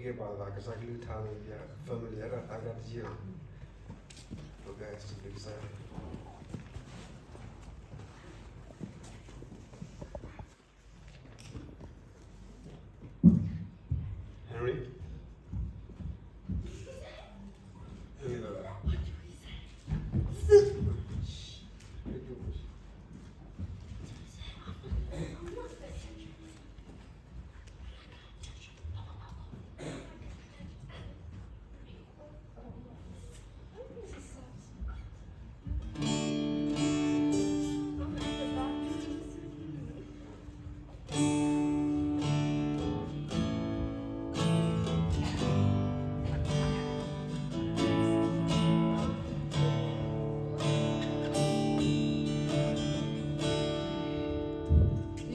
ကဲပာ်သးကစၢ်ကလုၢ်ကထါလၢ family အတၢ်သးဒၣ်တယံာ်လီၤ. ပကစံးဘျုးကစၢ်ယွၤ. Henry? Henry လီၤ.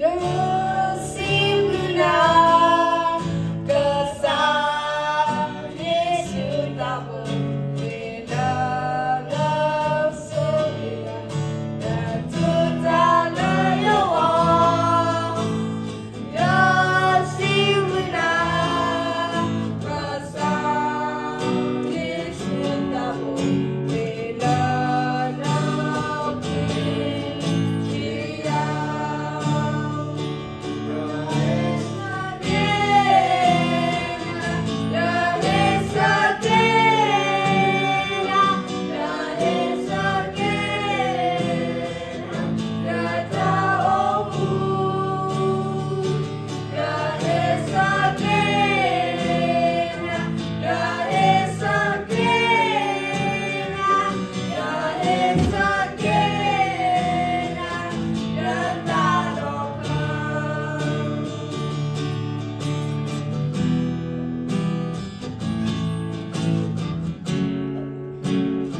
ယစံးဘျုးနၤ ကစၢ်ယ့ၣ်ၡူး တၢ်ဘိးဘ့ၣ်လၢနဆိၣ်ဂ့ၤယၤ နထူးတၢ်လၢယဂ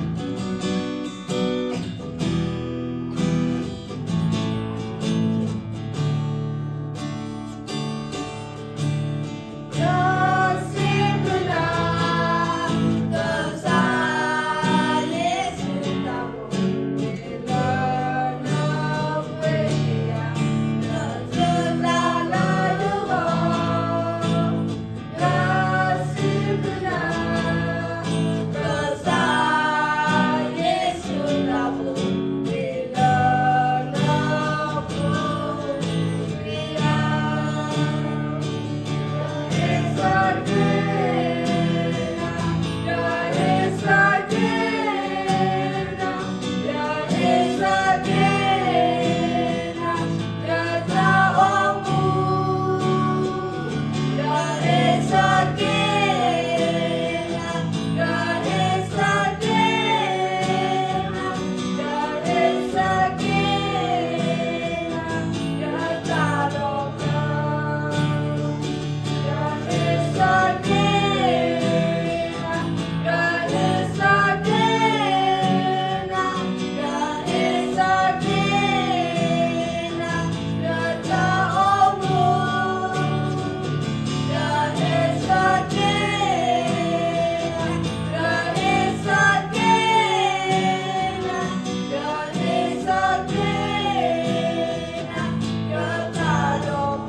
ီၢ် ယစံးဘျုးနၤ ကစၢ်ယ့ၣ်ၡူး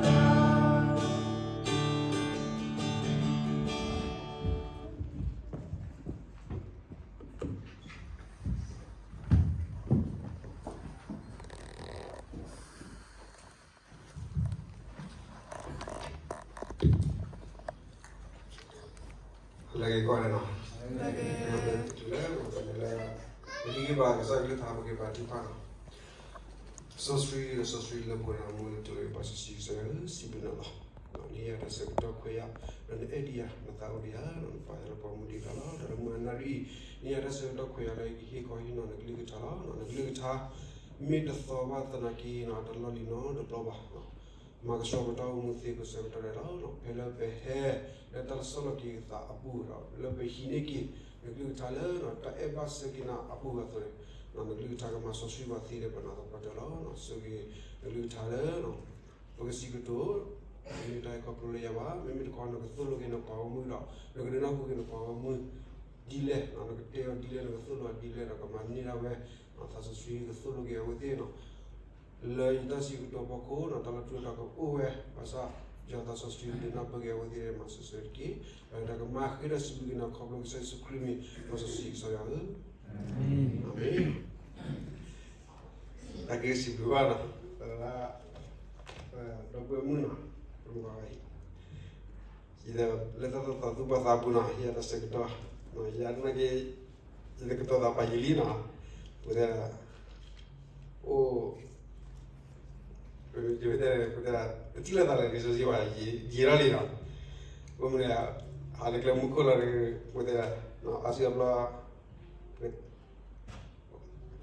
တၢ်ဘိးဘ့ၣ်လၢနပျံၤယၤ လၢက့ၤကွၢ်လၢနီၤ, လၢ ပက့ၤဘၣ်ကစၢ်ကလုၢ်ကထါ ပက့ၤဘၣ်ထုကဖၣ်နီၤ. စီဆှံ စီဆှံလၢပှဲၤဒီးမူလၢတူၢ်လိာ်ပှၤစီဆှံကစၢ်ယွၤဧၢ, စံးဘျုးနၤလီၤ. နံၣ်အတၢ်ဆၢကတီၢ်ခွဲးယာ် ဒီးနအဲၣ်ဒံးယၤ နသးအိၣ်ဒံးယၤ နပာ်ယၤလၢပှၤမူဒံးတၢ်လီၤ. ဒီးလၢမုၢ်နၤနၣ်ရံၣ် နံၣ်အတၢ်ဆၢကတီၢ်ခွဲးယာ်လၢ ယကဟ့ၣ်ခီဟ့ၣ်နီၤနကလုၢ်ကထါလီၤ. နကလုၢ်ကထါ မ့ၢ်တသီဘၣ်သနာ်က့နီၤ တလီၢ်လံၤနီတဘျီဘၣ်. မၤကဆှီပတၢ်အိၣ်မူသ့ပဆၢကတီၢ်ဒဲးလီၤ. ဖဲလၢပဟဲလၢတၢ်ဆီၣ်လီၤက့ၤသးအပူၤဒီး လၢပဟံးန့ၢ်က့ၤ နကလုၢ်ကထါလၢ တၢ်အဲၣ်ဘၣ်ဆၢက့ၤနၤအပူၤအသိးန့ၣ်, နကလုၢ်ကထါကမၤစီဆှံပှၤသ့လၢပနၢ်သပှၢ်တၢၢ်လီၤ. ဆိၣ်ဂ့ၤနကလုၢ်ကထါလၢ ပကစံးကတိၤ မ့ၢ်တၢ်ဟဲခီဖျိလၢယၤဘၣ်, မ့မ့ၢ်တခီ နကသိၣ်လိက့ၤနပှၤဂီၢ်မုၢ်ဒီး နကဒုးနၢ်ဟူက့ၤနပှၤဂီၢ်မုၢ်ဒ်လဲၣ်, နကတဲအီၤဒ်လဲၣ်, နကသိၣ်လိအီၤဒ်လဲၣ်ဒီး ကမၤန့ၢ်ဒၣ်ဝဲ သးစီဆှံကသိၣ်လိက့ၤအဝဲသ့ၣ်နီၤ. လၢယတၢ်စံးကတိၤအဖီခိၣ်နီၤ တၢ်လီၤထူလီၤယိာ်ကအိၣ်ဝဲ, ဘၣ်ဆၣ် ကစၢ်သးစီဆှံဒုးနၢ်ပၢၢ်က့ၤအဝဲသ့ၣ်မၤစၢၤစၢၤတက့ၢ်. ဒီးတၢ်ကမၤဃ့ဒီးစံးဘျုးက့ၤနၤခီဖျိကစၢ်ယ့ၣ်ၡူးခရံာ်မံၤ မၤစီဆှံကစၢ်ယွၤဧၢ. အၤမ့ၣ်. တၢ်ကစံးဘျုးဘၣ်နီၤ, ဒီပုၢ်ဝဲၢ်မုၣ်နီၤ, ယလၢတၢ်သီၣ်သူၣ်ပှၢ်သးပူၤနီၤ, ယတၢ်ဆၢကတီၢ်, ယနာ်က့ ယတကတီၤသးပာ်ယံာ်လံနီၤ, ပဝဲ အိၣ် ပတဲ ပတဲ ပထံၣ်လိာ်သးလၢကစၢ်စ့ၢ်ကီး ယံာ်ထီၣ်လံနီၤ, ပမ့ၢ် ဟးလၢကျဲမူခိၣ်လီၤဒီး ပတဲ အါစုအါဘျီ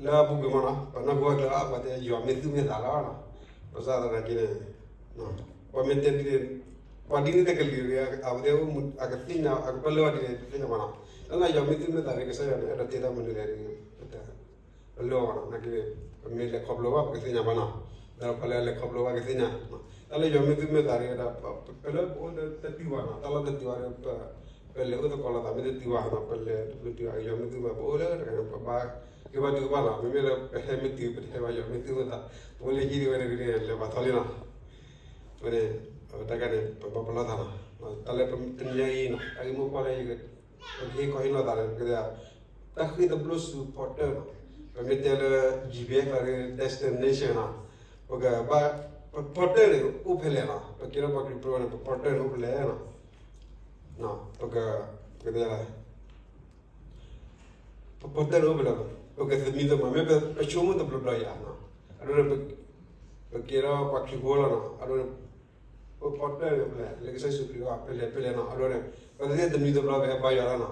လၢအပူၤကွံာ်မးနီၤ, ပှၤနီၢ်ကဝီၤကျဲအါ ပှၤတဲယွၤမ့ၢ်သူၣ်မ့ၢ်သးလီၤနီၤ, ဘၣ်ဆၣ်သနာ်က့န့ၣ် ပှၤမ့ၢ်တဲဒ်န့ၣ် ပှၤဒ်န့ၣ်တကလုာ် အဝဲသ့ၣ်အိၣ်မူ အကသ့ၣ်ညါ အကပၢၢ်လၢဝဲဒ်န့ၣ် တသ့ၣ်ညါဘၣ်နီၤ, တၢ်လၢယွၤမ့ၢ်သူၣ်မ့ၢ်သးဒီး ကစၢ်ယွၤန့ၣ် အဲၣ်ဒိးတဲတၢ်မနုၤလဲၣ်ဒီး ပတ ပလၢအီၤဘၣ်နီၤ, နာ်က့ ပမ့ၢ်လဲၤခီဖျိဘၣ် ပကသ့ၣ်ညါဘၣ်နီၤ, ဒီးပှၤလၢအလဲၤခီဖျိဘၣ်ကသ့ၣ်ညါ, တၢ်လၢယွၤမ့ၢ်သူၣ်မ့ၢ်သးဒီး ပလၢပအိၣ်လၢတတုၤဘၣ်နီၤ, တၢ်လီၢ်တတုၤဘၣ်ဒီး ပလဲၤအိၣ်သကိးလိာ်သးမ့ၢ်တတုၤဘၣ်နီၤ, ပလဲၤတဘျုးတုၤဘၣ် ယွၤမ့ၢ်သူၣ်မ့ၢ် ပအိၣ်လၢတဂၤန့ၣ် ပဘၣ်က့ၤဘၣ်တုၤကဘၣ်နီၤ, မ့မ့ၢ်လၢပဟဲမ့ၢ်တုၤ ပတဟဲဘၣ်ယွၤမ့ၢ်သူၣ်မ့ၢ်သး, ပအိၣ်လၢဟံၣ်ဒ်ဝဲန့ၣ် လဲၤဘၣ်ထီလံနီၤ, ဝဲန့ၣ် တၢ်ဂၤန့ၣ် ပဘၣ်ပလီၢ်သးနီၤ, တၢ်လၢတနံၤညါအံၤနီၤ တၢ်ဂ့ၢ်မိၢ်ပှၢ်လၢယ ပကဟ့ၣ်ခီဟ့ၣ်နီၤသးဒီး ပကတဲ တၢ်ဃ့ၢ်တဘျီစူၤဖီတၢၢ်နီၤ, ပမ့ၢ်တဲလၢ G B F လၢ destination နီၤ, ပကဘၣ် ပဖီတၢၢ်န့ၣ် အိၣ်ဖဲလဲၣ်နီၤ, ပကဲထီၣ်ပှၤခရံာ်ဖိန့ၣ် ပဖီတၢၢ်န့ၣ်အိၣ်ဖဲလဲၣ်နီၤ, ပက ပကတဲ ပဖီတၢၢ်န့ၣ်အိၣ်ဖဲလဲၣ်, ပကသမံသမိး မ့ၢ်ပဆိကမိၣ်တဘျီဘျီယၤနီၤ, အဒိန့ၣ် ပကဲထီၣ်ပှၤခရံာ်ဖိလီၤနီၤ, အဒိန့ၣ် ပဖီတၢၢ်န့ၣ်ဖဲလဲၣ် လၢကစၢ်ယ့ၣ်ၡူးခရံာ်အအိၣ်ဖဲလဲၣ်ဖဲလဲၣ်နီၤ, အဒိန့ၣ် ပသ့ၣ်သမံသမိး ပဟဲဘါယွၤလီၤနီၤ,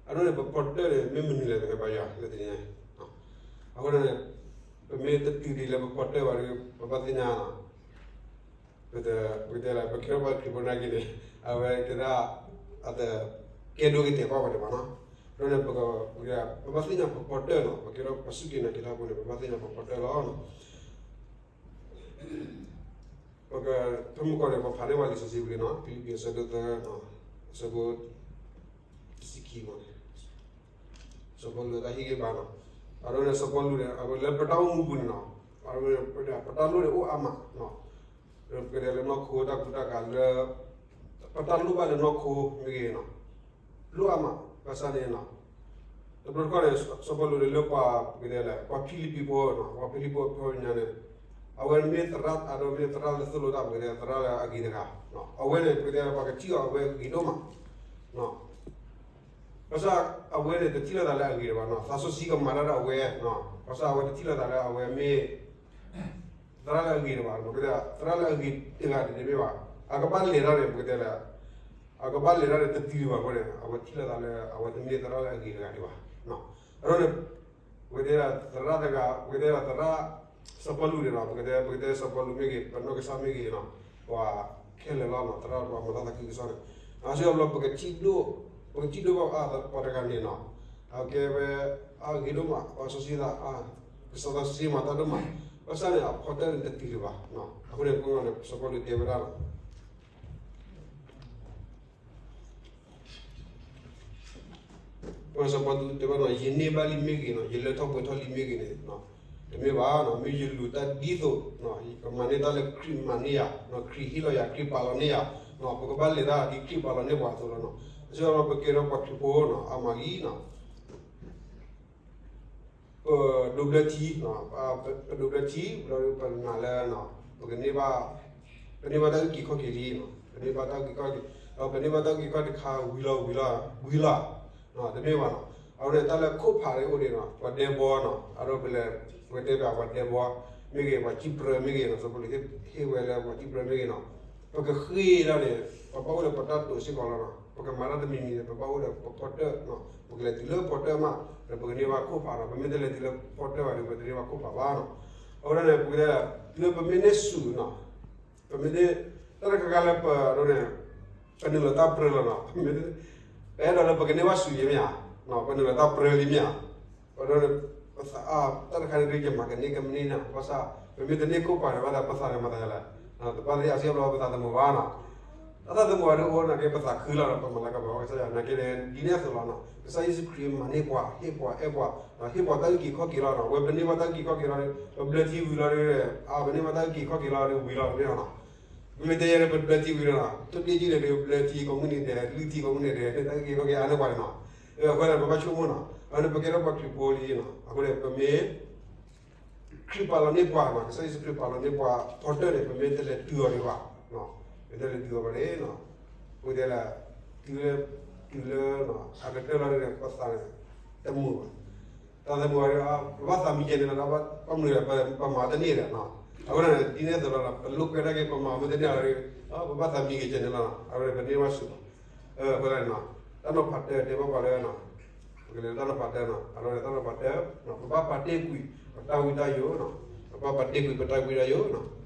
အဒိန့ၣ် ပဖီတၢၢ်န့ၣ် မ့ၢ်မနုၤလဲၣ် ပဟဲဘါယွၤလၢတနံၤညါ, အဃိန့ၣ် ပမ့ၢ်တတုၤဒံးလၢပဖီတၢၢ်ဘၣ်ဒီး ပဘၣ်သ့ၣ်ညါနီၤ, ပ ပတဲလၢ ပကဲထီၣ်ပှၤခရံာ်ဖိနာ်က့န့ၣ် အဝဲကဲဒၣ် အတကဲဒိၣ်ကတဲာ်ကွၢ်ပှၤဒံးဘၣ်နီၤ, အဒိန့ၣ် ပ ပဘၣ်သ့ၣ်ညါပဖီတၢၢ်နီၤ, ပကဲထီၣ်ပှၤစူၢ်က့ၤနာ်က့ၤတၢ်ဖိန့ၣ် ပဘၣ်သ့ၣ်ညါပဖီတၢၢ်လီၤ. ပက ဖဲမုၢ်ကီၢ်န့ၣ် ပဖးန့ၢ်ဝဲလံာ်စီဆှံပူၤနီၤ, ဖံလံးပံၤအဆၢဒိၣ်သၢ အဆၢဖိ တဆံခံမး, စီၤပီလူးတၢ်ဟ့ၣ်ဂံၢ်ဘါနီၤ, အဒိန့ၣ် စီၤပီလူးန့ၣ် အဝဲလၢပတၢ်အိၣ်မူပူၤန့ၣ်နီၤ, အဝဲ ပတၢ်လိၣ်န့ၣ်အိၣ်အါမးနီၤ, ပကတဲလၢနီၢ်ခိတၢ်ကူတၢ်ကၤလၢ ပတၢ်လိၣ်ဘၣ်လၢနီၢ်ခိမ့ၢ်ဂ့ၤနီၤ, လိၣ်အါမး, ဘၣ်ဆၣ်န့ၣ်နီၤ တဘျီတခီၣ်န့ၣ် စီၤပီလူးန့ၣ်လၢပှၤ ပကတဲလဲၣ် ပှၤဖံလံးပံၤဖိနီၤ, ပှၤဖံလံးပံၤဖိအဖီညါန့ၣ် အဝဲမ့ၢ်သရၣ် အဒိမ့ၢ်သရၣ်လၢသိၣ်လိတၢ် ပကတဲသရၣ်လၢအဂ့ၤတဂၤ, အဝဲန့ၣ် ပကတဲပှၤကထံၣ်အီၤအဝဲဂ့ၤဒိၣ်မး, ဘၣ်ဆၣ်အဝဲန့ၣ် တထံၣ်လိာ်သးလၢအဂ့ၤတဘၣ်နီၤ, သးစီဆှံကမၤတၢ်ဒီးအဝဲ, ဘၣ်ဆၣ်အဝဲတထံၣ်လိာ်သးလၢအဝဲမ့ၢ် သရၣ်လၢအဂ့ၤတဘၣ်, ပကတဲ သရၣ်လၢအဂ့ၤတဂၤတမ့ၢ်ဘၣ်, အကဘၣ်လဲၤတၢ်န့ၣ် ပကတဲလၢ အကဘၣ်လဲၤတၢ်န့ၣ်တတုၤဒံးဘၣ်အဃိန့ၣ် အဝဲထံၣ်လိာ်သးလၢအဝဲတမ့ၢ်သရၣ်လၢအဂ့ၤတဂၤဒံးဘၣ်, အဒိန့ၣ် ပကတဲသရၣ်တဂၤ ပကတဲသရၣ် စီၤပီလူးန့ၣ်နီၤ, ပကတဲ ပကတဲစီၤပီလူးမ့ၢ်ဂ့ၤ ပနီၢ်ကစၢ်မ့ၢ်ဂ့ၤနီၤ, ပှၤခဲလၢာ်လီၤနီၤ, သရၣ်ပှၤမၤတၢ်သးခုကစီၣ်န့ၣ်, အါစုအါဘျီ ပကထံၣ်ဒိၣ် ပကထံၣ်ဒိၣ်ဘၣ်အါပှၤတဂၤန့ၣ်နီၤ, အကဲဝဲ အဂ့ၤဒိၣ်မး ပှၤစီဆှံသး ကစၢ်သးစီဆှံမၤတၢ်ဒိၣ်မး, ဘၣ်ဆၣ်န့ၣ် အဖီတၢၢ်န့ၣ်တတုၤဒံးဘၣ်, အဃိန့ၣ် ပကန့ၣ် စီၤပီလူးတဲဝဲဒၣ် ပစီၤပီလူးတဲဝဲနီၤ, ယန့ၢ်ဘၣ်လံမ့ၢ်ဂ့ၤနီၤ, ယလၢထီၣ်ပှဲၤထီၣ်လံမ့ၢ်ဂ့ၤန့ၣ်, တမ့ၢ်ဘၣ်နီၤ, မ့ၢ်ယလူၤတၢ်ဒ်သိး ကမၤန့ၢ်တၢ်လၢခရံာ်မၤန့ၢ်ယၤ, ခရံာ်ဟ့ၣ်လီၤယၤ ခရံာ်ပာ်လီၤန့ၢ်ယၤ, ပကဘၣ်လဲၤတၢ်ဒ်ခရံာ်ပာ်လီၤန့ၢ်ပှၤအသိးလီၤနီၤ, အါစုအါဘျီပကဲထီၣ်ပှၤခရံာ်ဖိနီၤ, အါမးလံနီၤ ပဒိးဘျၢထံ, ပဒိးဘျၢထံ ဘျီပနာ်လၢ ပကန့ၢ်ဘၣ်, ပန့ၢ်ဘၣ်တၢ်အုၣ်က့ၤခီၣ်က့ၤလံ, ပန့ၢ်ဘၣ်တၢ်အုၣ်က့ၤခီၣ်က့ၤ, ဒီးပန့ၢ်ဘၣ်တၢ်အုၣ်က့ၤခီၣ်က့ၤတခါ ဝံၤလီၤ ဝံၤလီၤ ဝံၤလီၤ, တမ့ၢ်ဘၣ်နီၤ, အဝဲန့ၣ်တၢ်လၢခိၣ်ဖးန့ၣ်အိၣ်ဒံးနီၤ, ပှၤဒဲဘီနီၤ, အဒိပလဲၤ ပကတဲဘၣ်ပှၤဒဲဘီ မ့ၢ်ဂ့ၤ ပှၤစံၣ်ပြၢမ့ၢ်ဂ့ၤနီၤ, စီၤပီလူးဟ့ၣ်ဝဲလၢပှၤစံၣ်ပြၢမ့ၢ်ဂ့ၤနီၤ, ပကဃ့ၢ်ဒၣ်န့ၣ် ပဘၣ်အိၣ်ဒီးပတၢ်တိာ်စ့ၢ်ကီးလီၤနီၤ, ပကမၤတၢ်တမံၤမံၤန့ၣ် ပဘၣ်အိၣ်ဒီးပဖီတၢၢ်နီၤ, ပကလဲၤတုၤလၢဖီတၢၢ်မး ဒီးပကန့ၢ်ဘၣ်ခိၣ်ဖးနီၤ, ပမ့ၢ်တလဲၤတုၤလၢဖီတၢၢ်ဘၣ်ဒီး ပတန့ၢ်ဘၣ်ခိၣ်ဖးဘၣ်နီၤ, အဃိန့ၣ် ပကတဲ လၢပမ့ၢ်န့ၢ်ဆူၣ်နီၤ, ပမ့ၢ်န့ၢ် တၢ်တခါခါလၢပဒိးန့ၣ် ပနုာ်လီၤတၢ်ပြၢလီၤနီၤ, ပအဲၣ်ဒိးလၢပကန့ၢ်ဘၣ်ဆူၣ်ယဲမ့ၢ်ဧါ, ပနုာ်လီၤတၢ်ပြၢလံမ့ၢ်ဧါ, ပဒိးန့ၣ် ပသးအါ တၢ်တခါန့ၣ်ဒ် ယမၤကန့ၢ်ကမန့ၢ်နီၤ, ဘၣ်ဆၣ် ပမ့ၢ်တန့ၢ်ခိၣ်ဖးန့ၣ် ဘၣ်သးပသးန့ၣ်မၤသးယလဲၣ်, တဘၣ်သ့ၣ်အါစုအါဘျီပသးတမုာ်ဘၣ်နီၤ, တၢ်သးတမုာ်ဘၣ်ဒ်အိၣ်နာ်က့ ပသးခုလီၤဒီး ပမၤလၤကပီၤဝဲကစၢ်ယွၤ နာ်က့န့ၣ်ဒ်န့ၣ်အသိးလီၤနီၤ, ကစၢ်ယ့ၣ်ၡူးခရံာ်မၤန့ၢ်ပှၤ ဟ့ၣ်ပှၤအဲၣ်ပှၤ ဟ့ၣ်ပှၤတၢ်အုၣ်က့ၤခီၣ်က့ၤလီၤနီၤ, ဝဲပန့ၢ်ဘၣ်တၢ်အုၣ်က့ၤခီၣ်က့ၤလီၤဒီး ပဘျၢထံဝံၤလီၤဒီး အါ ပန့ၢ်ဘၣ်တၢ်အုၣ်က့ၤခီၣ်က့ၤလီၤဒီးဝံၤလီၤ တမ့ၢ်နီၤ, မ့ၢ်တဲယဲလၢပဘျၢထံဝံၤလီၤနီၤ, ထိၣ်ဒ့ကံၢ်န့ၣ်ဒီး ဘျၢထံကိးမုၢ်နံၤဒဲး လုၢ်ထံကိးမုၢ်နံၤဒဲး တၢ်ဂ့ၢ်ကီက့ၤအါန့ၢ်ပှၤန့ၣ်နီၤ. အဃိန့ၣ် ပဘၣ်ဆိကမိၣ်နီၤ, အဝဲန့ၣ် ပကဲထီၣ်ပှၤခရံာ်ဖိလံနီၤ, အဃိန့ၣ် ပမ့ၢ် ခရံာ်ပာ်လီၤန့ၢ်ပှၤနီၤ, ကစၢ်ယ့ၣ်ၡူးခရံာ်ပာ်လီၤန့ၢ်ပှၤ ဖီတၢၢ်န့ၣ် ပမ့ၢ်တလဲၤတုၤအီၤဒံးဘၣ်, ပမ့ၢ်တလဲၤတုၤအီၤဘၣ်န့ၣ်နီၤ, ပတဲလၢ တုၤလၢ တုၤလၢ အကတၢၢ်လီၤန့ၣ် ပသးန့ၣ် တမုာ်ဘၣ်, တၢ်တမုာ်ဘၣ်ဒီး ပဘၣ်သးမံကဲန့ၣ်လီၤ, ဘၣ်မနုၤလဲၣ် ပမၤတန့ၢ်ဒီးနီၤ, အဃိန့ၣ် ဒ်န့ၣ်အသိးလီၤ ပလိာ်ကွဲဒၣ်က့ၤ ပမၤမ့ၢ်တန့ၢ်လီၤဒီး ပဘၣ်သးမံကဲန့ၣ်လီၤ, အဝဲန့ၣ် ပန့ၢ်ဘၣ်စူၤလီၤ, အဃိန့ၣ် တၢ်နီၤဖးတၢတဲဘၣ်ပှၤလၢ ပကလဲၤတၢ်နီၤဖးတၢနီၤ, အလီၢ်န့ၣ်တၢ်နီၤဖးတၢ, ပဘၣ်ပာ်တ့ၢ်ကွံာ် ပတၢ်ဝံတၢ်ယိာ်နီၤ, ပဘၣ်ပာ်တ့ၢ်ကွံာ် ပတၢ်ဝံတၢ်ယိာ်နီၤ,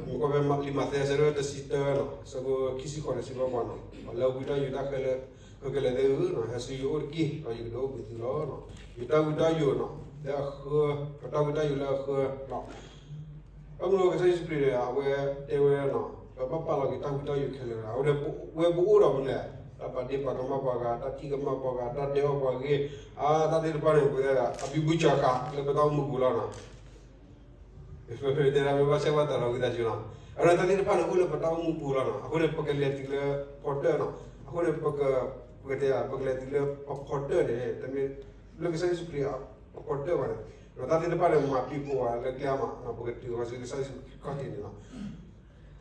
မ့ၢ်ကွၢ်ဖဲလံာ်မးသဲ အဆၢဒိၣ်တဆံတၢနီၤ, အဆၢဖိခံဆံဃိးန့ၣ် စံးဘၣ်ပှၤနီၤ, ပှၤလၢအဝံတၢ်ယိာ်တၢ်ဃဲလၢ ဃဲကလဲာ်သ့ၣ်ဧၢ, ဟဲဆူယအိၣ်တက့ၢ်, ဒီးယကဒုးအိၣ်ဘှံးသုလီၤ, ယတၢ်ဝံတၢ်ယိာ်နီၤ လၢအဃၢ, ပတၢ်ဝံတၢ်ယိာ်လၢအဃၢနီၤ ဘၣ်မနုၤကစၢ်ယ့ၣ်ၡူးခရံာ်န့ၣ် အဝဲတဲဝဲနီၤ, ပဘၣ်ပာ်လီၤက့ၤတၢ်ဝံတၢ်ယိာ်ခဲလၢာ်, အဝဲန့ၣ် ပဝဲပအိၣ်ဒီးမနုၤလဲၣ်, တၢ်ပာ်ဒ့ၣ်ပာ်ကမၣ်ပှၤဂၤ, တၢ်ထံၣ်ကမၣ်ပှၤဂၤ, တၢ်တဲအီၣ်ပှၤဂ့ၢ်, အါ တၢ်သ့ၣ်တဖၣ်န့ၣ် ပဝဲ အဘံဘူဆးဃာ် လၢပတၢ်အိၣ်မူပူၤလီၤနီၤ တဲဒၣ်မ့ၢ်ဘၣ်ဆၣ်ဘၣ်တၢ်ဒီးဝံသးစူၤနီၤ, အဝဲန့ၣ်တၢ်သ့ၣ်တဖၣ်န့ၣ် အိၣ်လၢပတၢ်အိၣ်မူပူၤလီၤနီၤ, အဃိန့ၣ် ပကလဲၤတုၤလၢဖီတၢၢ်နီၤ, အဃိန့ၣ် ပက, ပကတဲ ပကလဲၤတုၤလၢပဖီတၢၢ်န့ၣ် တမ့ၢ်လၢကစၢ်ယ့ၣ်ၡူးခရံာ်အဖီတၢၢ်ဘၣ်န့ၣ်, ဒီးတၢ်သ့ၣ်တဖၣ်န့ၣ် မၤပံာ်ဖှိၣ်ဝဲလၢကျဲအါမး, ပကတုၤဝဲဆူကစၢ်ယ့ၣ်ၡူးခရံာ်ခီၣ်ထံးန့ၣ်လီၤ,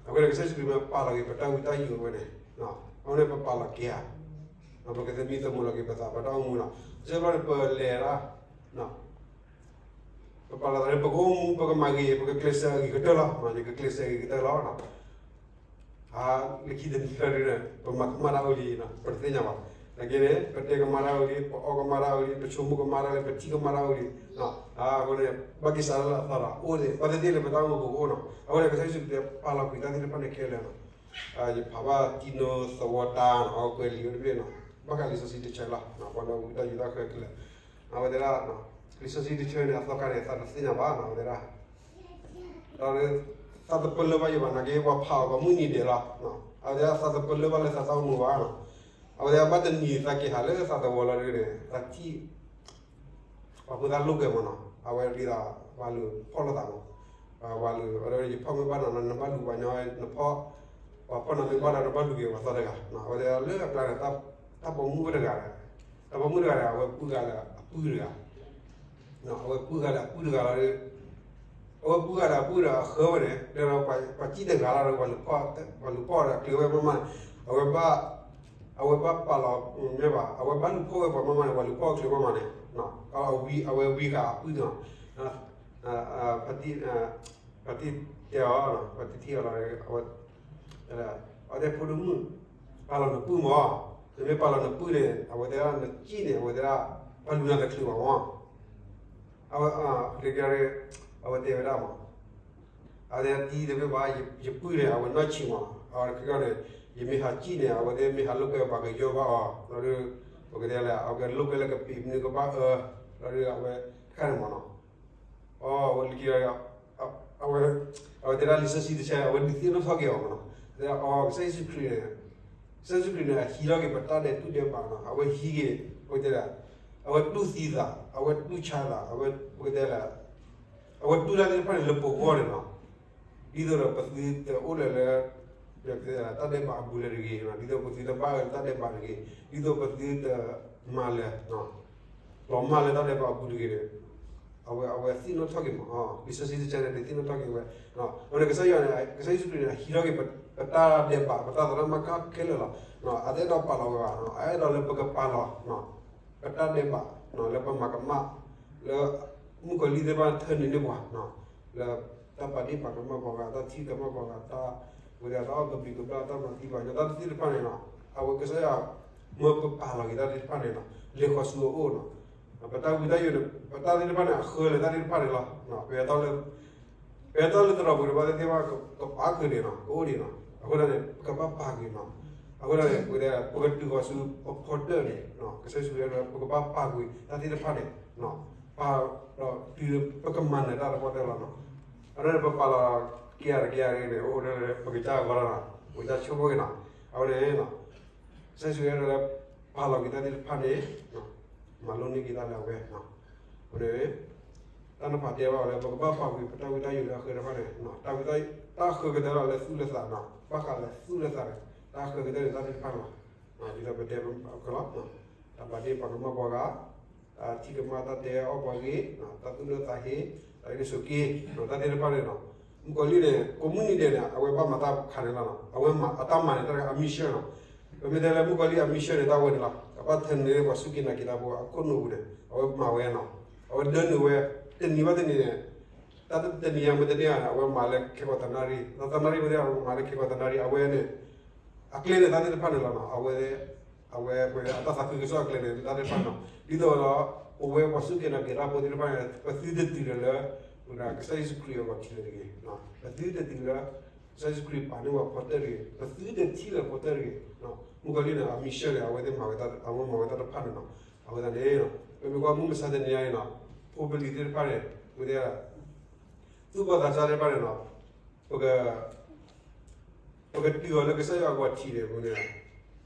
အဃိန့ၣ် ကစၢ်ယ့ၣ်ၡူးခရံာ်မ့ၢ်ပာ်လီၤက့ၤပတၢ်ဝံတၢ်ယိာ်ဝဲန့ၣ်, အဃိန့ၣ် ပပာ်လီၤက့ၤဧါ, ပကသမံသမိးလီၤက့ၤပသး ပတၢ်အိၣ်မူနီၤ, စ့ၢ်ကီးန့ၣ် ပလဲၤဒၣ် ပပာ်လီၤသးလၢ ပကအိၣ်မူ ပကမၤဂ့ၤ ပကကျဲးစၢးအဂ့ၤကတၢၢ်လီၤ, ယကကျဲးစၢးအဂ့ၤကတၢၢ်လီၤ, လၢခံတနံၤလီၤဒုး ပမၤကမၣ်တၢ်အိၣ်လံ, ပတသ့ၣ်ညါဘၣ်, နာ်က့န့ၣ် ပတဲကမၣ်တၢ်အိၣ်လံ, ပအီၣ်ကမၣ်တၢ်အိၣ်လံ, ပဆိကမိၣ်ကမၣ်တၢ်လံ, ပထံၣ်ကမၣ်တၢ်အိၣ်လံ, အဃိန့ၣ် ဘၣ်က့ၤစးလၢအသီဒီး အိၣ်ဘၣ်သ့ၣ်သ့ၣ်လၢပတၢ်အိၣ်မူပူၤကအိၣ်နီၤ, အဃိန့ၣ် ကစၢ်ယ့ၣ်ၡူးခရံာ်ပာ်လီၤကွံာ်တၢ်သ့ၣ်တဖၣ်န့ၣ်ခဲလၢာ်နီၤ, ယဖးဘၣ်တံနိသဝီတၢ်နီၤ, အဝဲကွဲးလံာ်အိၣ်တဘ့ၣ်နီၤ, ဘၣ်ဃးလံာ်စီဆှံတဆၢလီၤ, ပှၤလၢအဝံတၢ်ယိာ်တၢ်ဃဲကလဲာ်, အဝဲတဲဒၣ် လံာ်စီဆှံတဆၢန့ၣ် အသီခါန့ၣ် သးတသ့ၣ်ညါဘၣ်နီၤ, အဝဲတဲဒၣ် ဒီးသးတပလၢၢ်ဘၣ်ယဘၣ်နာ်က့ ပှၤဖးအီၤပှၤမုၢ်နံၤဒဲးလီၤ, အဝဲတဲဒၣ်သးတပလၢၢ်ဘၣ်လၢသးတၢ်အိၣ်မူဘၣ်နီၤ, အဝဲတဲဒၣ်ဘၣ်တနံၤသးက့ၤဟးလၢသးသဝီလီၤဒုးန့ၣ် သးထံၣ် ပှၤဖိသၣ်လိာ်ကွဲမးနီၤ, အဝဲဒ်သိး ပှၤလူၤဖီၣ်လိာ်သးမး, ပှၤလူၤ အဝဲယဖီၣ်မ့ၢ်ဘၣ်နီၤ နဘၣ်လူၤပှၤညီ နဖီၣ်, ပှၤဖီၣ်နၤမ့ၢ်ဘၣ်ဒီး နဘၣ်လူၤက့ၤပှၤသီတဂၤ, အဝဲတဲဒၣ်လၢအကျါန့ၣ် တၢ်ပိာ်မုၣ်တဂၤ, တၢ်ပိာ်မုၣ်တဂၤန့ၣ် အဝဲပုၢ်ဂၤလၢအပုၢ်တဂၤ အဝဲပုၢ်ဂၤလၢအပုၢ်တဂၤလီၤဒီး, အဝဲပုၢ်ဂၤလၢအပုၢ်ဒီးအဃၢဝဲန့ၣ် တဲဒီးပှၤစံၣ်တဂၤလီၤဒီး ပှၤလူၤဖီၣ်ဒီးအကျဲၤဝဲမးမးန့ၣ်, အဝဲဘၣ်, အဝဲဘၣ်ပာ်လီၤမ့ၢ်ဘၣ် အဝဲဘၣ်လူၤဖီၣ်ဝဲပှၤမးမးန့ၣ် ပှၤလူၤဖီၣ်အကျဲၤမးမးန့ၣ်, အဝဲဝံဃာ်အပုၢ်န့ၣ် ပှၤတံၢ်တဲအီၤ, ပှၤတံၢ်ထံၣ်အီၤလီၤ, အဝဲတဲဖိဒိၣ်မုၣ်, ပာ်လီၤနပုၢ်မး, နမ့ၢ်ပာ်လီၤနပုၢ်န့ၣ် အဝဲတဲဒၣ်နစံၣ်န့ၣ် အဝဲတဲဒၣ် ပှၤလူၤနၤတချုးဘၣ်မး, အဝဲ, အဝဲတဲဝဲဒၣ်မး, အဝဲတဲတံၢ်တမ့ၢ်ဘၣ်, ယပုၢ်န့ၣ် အဝဲနီၢ်ဆံးမး, အဝဲန့ၣ် ယမ့ၢ်ဟးစံၣ်န့ၣ် အဝဲသ့ၣ်မ့ၢ်ဟးလိာ်ကွဲပှၤကယီဘၣ်အီၤ, လီၤဒီး ပကတဲလဲၣ် အဝဲကလိာ်ကွဲလၢကပံာ်မနုၤကဘၣ်အၢ, လီၤဒီးအဝဲတခါန့ၣ်မးနီၤ, အဝဲလၢခံ အဝဲ, အဝဲတဲဒၣ်လံာ်စီဆှံတဆၢ အဝဲဒုးသ့ၣ်နီၣ်ထီၣ်က့ၤအီၤမးနီၤ, တဲအီၤ ကစၢ်ယ့ၣ်ၡူးခရံာ်န့ၣ်, ကစၢ်ယ့ၣ်ၡူးခရံာ်န့ၣ် အဟံးထီၣ်က့ၤပတၢ်ဒဲးတူၢ်ဒဲးဘးနီၤ, အဝဲဟံးက့ၤ, အဝဲတဲဒၣ်, အဝဲတူၢ်သံသး, အဝဲတူၢ်ဆါသး, အဝဲပကတဲလဲၣ်, အဝဲတူၢ်တၢ်သ့ၣ်တဖၣ်န့ၣ်လၢပဂီၢ်န့ၣ်နီၤ, ဒ်သိးဒီးပသုတအိၣ်လၢၤလၢ တၢ်ဒဲးဘးအပူၤလၢၤတဂ့ၤ, ဒ်သိးပသုတဘၣ်အၢလၢတၢ်ဒဲးဘးတဂ့ၤ, ဒ်သိးပသုတမၤလၢၤ လီၤမၢ်လၢတၢ်ဒဲးဘးအပူၤတဂ့ၤန့ၣ်, အဝဲ, အဝဲသ့ၣ်နီၣ်ထီၣ်က့ၤမး, လံာ်စီဆှံတဆၢန့ၣ် ဒုးသ့ၣ်နီၣ်ထီၣ်က့ၤဝဲ, အဝဲန့ၣ်ကစၢ်ယွၤန့ၣ် ကစၢ်ယ့ၣ်ၡူးခရံာ်န့ၣ် ဟံးထီၣ်က့ၤပတၢ်ဒဲးဘး ပတၢ်သရၣ်မုၣ်ခဲလၢာ်လီၤ, အတအဲၣ်ဒိးပာ်လီၤဝဲဘၣ်, အအဲၣ်ဒိးလၢပကပာ်လီၤ ပတၢ်ဒဲးဘး လၢပမၤကမၣ် လၢမုၣ်ကီၤလံၢ်သ့ၣ်တဖၣ်ထၢနုာ်န့ၢ်ပှၤ လၢတၢ်ပာ်ဒ့ၣ်ပာ်ကမၣ်ပှၤဂၤ တၢ်ထံၣ်ကမၣ်ပှၤဂၤ တၢ်ဝဲဒၣ်တၢ်အီၣ်ကဘျံးကဘျၣ် တၢ်မၤသံပှၤကညီ တၢ်သ့ၣ်တဖၣ်န့ၣ်လီၤ, အဝဲကစၢ်ယွၤမၢပပာ်လီၤက့ၤတၢ်သ့ၣ်တဖၣ်န့ၣ်လီၤ, လဲၤဃီၤဆူအအိၣ်လီၤ, ပတၢ်ဝံတၢ်ယိာ်န့ၣ် ပတၢ်သ့ၣ်တဖၣ်န့ၣ် အဃၢလၢတၢ်သ့ၣ်တဖၣ်န့ၣ်လီၤ, ပ ပအဲၣ်တၢ်လၢသရိာ်ပူၤန့ၣ် ဘၣ်သ့ၣ်သ့ၣ်ဘၣ် ကပာ်ဃုာ်န့ၣ်လီၤ ကအိၣ်န့ၣ်လီၤ, အဃိန့ၣ် ပကဘၣ်ပာ်ကွံာ်လီၤ, အဃိန့ၣ် ပကတဲ ပကတုၤဃီၤဆူပဖီတၢၢ်န့ၣ် ကစၢ်ယ့ၣ်ၡူးခရံာ် ပကဘၣ်ပာ်ကွံာ်တၢ်သ့ၣ်တဖၣ်န့ၣ် ပာ်ဒီးတုၤပကမၤနၢၤတၢ်တပှၢ်တၢၢ်လီၤနီၤ, အဃိန့ၣ် ပပာ်လီၤက့ၤအါတက့ၢ်အါတက့ၢ်န့ၣ် အိၣ်ဒီးပကစၢ်အဂီၢ်လီၤနီၤ, ပကစၢ်ဆိကမိၣ်က့ၤနီၤ, အဝဲန့ၣ် ကစၢ်ယ့ၣ်ၡူးခရံာ်အဲၣ်ဒိးလၢ ပာ်လီၤက့ၤတၢ်သ့ၣ်တဖၣ်န့ၣ် မၤလိန့ၢ်က့ၤတၢ်လၢအဝဲ, အဃိန့ၣ် တၢ်နီၤဖးတဲဘၣ်ဝဲလၢ ပကဘၣ်ပာ်ကွံာ်ပတၢ်ဝံတၢ်ယိာ်လၢအဃၢတဖၣ်န့ၣ် တၢ်ဝံတၢ် တၢ်ဃၢၤကတၢၢ်လီၤလၢသူၣ်လၢသးနီၤ, ဘၣ်ဃးလၢသူၣ်လၢသးန့ၣ် တၢ်ဃၢၤကတၢၢ်န့ၣ်တၢ်သ့ၣ်တဖၣ်လီၤ. ဒ်သိးပတဲအီၤလီၤ, တၢ်ဘၣ်ဒ့ၣ်ပှၤကမၣ်ပှၤဂၤ, တၢ်ထံၣ်ကမၣ်တၢ်တဲအီၣ်ပှၤဂ့ၤ, တၢ်သူၣ်လၢသးဟ့, တၢ်ဂ့ၢ်ဆိးက့, တၢ်သ့ၣ်တဖၣ်န့ၣ်နီၤ, မုၣ်ကီၤလံၢ်န့ၣ် ကိးမုၢ်နံၤဒဲးန့ၣ် အဝဲဘၣ်မၤတၢ်ခါန့ၣ်လီၤနီၤ, အဝဲမၤအတၢ်မၤန့ၣ် တၢ်အမံၤဆၢနီၤ, ပမ့ၢ်တဲလၢမုၣ်ကီၤလံၢ်အမံၤဆၢန့ၣ် တၢ်ဝဲန့ၣ်လီၤ, ကဘၣ်ထၢနုာ်လၢပှၤစူၢ်က့ၤနာ်က့ၤတၢ်ဖိအခိၣ်နူာ်ပူၤန့ၣ် အဝဲမၤဝဲနီၤ, အဝဲဒၢနုာ်ဝဲ, တနံၤဘၣ်တနံၤန့ၣ် တၢ်တနံၤညါမ့ၢ်တန့ၢ်ဧါန့ၣ် အဝဲမၤလၢခဲကိာ်သနၣ်ရံၣ်, သနၣ်ရံၣ်မ့ၢ်တန့ၢ် အဝဲမၤလၢခဲကိာ်သနၣ်ရံၣ်, အဝဲန့ၣ် အကျဲန့ၣ်တၢ်သ့ၣ်တဖၣ်န့ၣ်လီၤနီၤ, အဝဲ အဝဲအတၢ်သးခုကစီၣ်အကျဲန့ၣ် တၢ်သ့ၣ်တဖၣ်နီၤ, ဒ်သိးဒီး ပဝဲပှၤစူၢ်က့ၤနာ်က့ၤတၢ်ဖိသ့ၣ်တဖၣ်န့ၣ် ပသုတတုၤလၢ ကစၢ်ယ့ၣ်ၡူးခရံာ်အဂီၤထံးလၢတဂ့ၤ, ပသုတတုၤလၢ ကစၢ်ယ့ၣ်ၡူးခရံာ်ပာ်န့ၢ်ပှၤဖီတၢၢ်တဂ့ၤ, ပသုတထံၣ်လၢဖီတၢၢ်တဂ့ၤ, မုၣ်ကီၤလံၢ်န့ၣ် အမံၤဆၢန့ၣ် အဝဲသ့ၣ်မၤဝဲတၢ် အဝဲမၤဝဲတၢ်တဖၣ်န့ၣ်နီၤ, အဝဲသတးန့ၣ် ပမ့ၢ်ကွၢ်မုၢ်မဆါတနံၤညါအံၤနီၤ, ဖိပလံၤသ့ၣ်တဖၣ်န့ၣ် ဝဲသ့ၣ် သူၣ်ဘီၣ်သးစၢ်သ့ၣ်တဖၣ်န့ၣ်နီၤ, ပက ပကတုၤအီၤလၢကစၢ်ယွၤအဂီၤထံးန့ၣ် မ့ၢ်န့ၣ် ကီ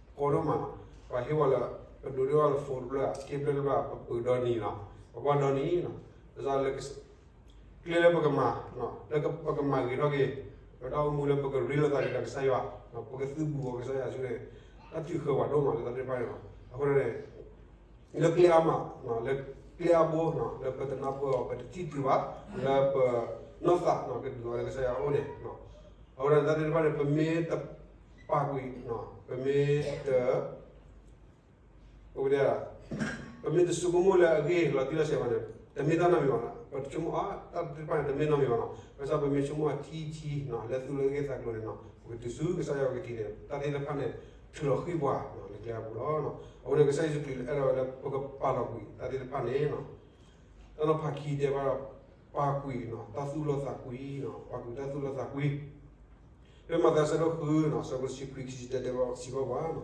ဒိၣ်မးနီၤ, ပှၤဟ့ၣ်ဝဲလၢ ပဒိးန့ၢ်ဝဲလၢ phone တဖျၢၣ် က့ဖျၢၣ်တဖျၢၣ် ပပၢၤဒီနံၤနီၤ, ပကွၢ်ဒီနံၤနီၤ, လၢ ကျဲလၢပကမၤ, လၢပကမၤဂ့ၤထီၣ်က့ၤ ပတၢ်အိၣ်မူလၢပကရ့လိာ်သးက့ၤဒီးကစၢ်ယွၤ, ပကသုးဘူးအီၤကစၢ်ယွၤဆူန့ၣ် တၢ်ထုးဃၢၤပှၤဒိၣ်မးလၢတၢ်သ့ၣ်တဖၣ်န့ၣ်လီၤ. အဃိန့ၣ် လၢကျဲအါမး, လၢကျဲအါဘိ, လၢပတနၢ်ပၢၢ်အီၤ ပတထံၣ်တုၤဘၣ်, လၢပနီၢ်သး ကဒုးအီၤလၢကစၢ်ယွၤအအိၣ်န့ၣ်, အဃိန့ၣ် တၢ်သ့ၣ်တဖၣ်န့ၣ် ပမ့ၢ်တပာ်ကွံာ်, ပမ့ၢ်တ ပဝဲဒၣ် ပမ့ၢ်တဆိကမိၣ်လၢအဂ့ၢ်လီၤတံၢ်လီၤဆဲးဘၣ်န့ၣ် တမ့ၢ်တၢ်နီတမံၤဘၣ်, ပဆိကမိၣ်အီၤ တၢ်သ့ၣ်တဖၣ်န့ၣ် တမ့ၢ်နီတမံၤဘၣ်နီၤ, ဘၣ်ဆၣ်ပမ့ၢ်ဆိကမိၣ်အီၤထံထံ လၢသူၣ်လၢအဂ့ၢ်သးကျိၤန့ၣ်နီၤ, ပကတုၤဆူကစၢ်ယွၤကထံးန့ၣ် တၢ်သ့ၣ်တဖၣ်န့ၣ် ထုးလီၤဃံၢ်ပှၤလၢကျဲအပူၤလီၤ. အဃိန့ၣ် ကစၢ်ယ့ၣ်ၡူးခရံာ်လၢအဲၣ်ဒိးဝဲလၢပကပာ်လီၤကွံာ်တၢ်သ့ၣ်တဖၣ်န့ၣ် တၢ်နီၤဖးခံတဲဘၣ်ဒီး ပာ်ကွံာ်နီၤ တၢ်သူၣ်လီသးကွံနီၤ, ပာ်ကွံာ်တၢ်သူၣ်လီသးကွံ, ဖဲမးသဲအဆၢဒိၣ်ဃုနီၤ အဆၢဖိတဆံခွံ ခံဆံတၢတဲဘၣ်စံးဘၣ်ပှၤနီၤ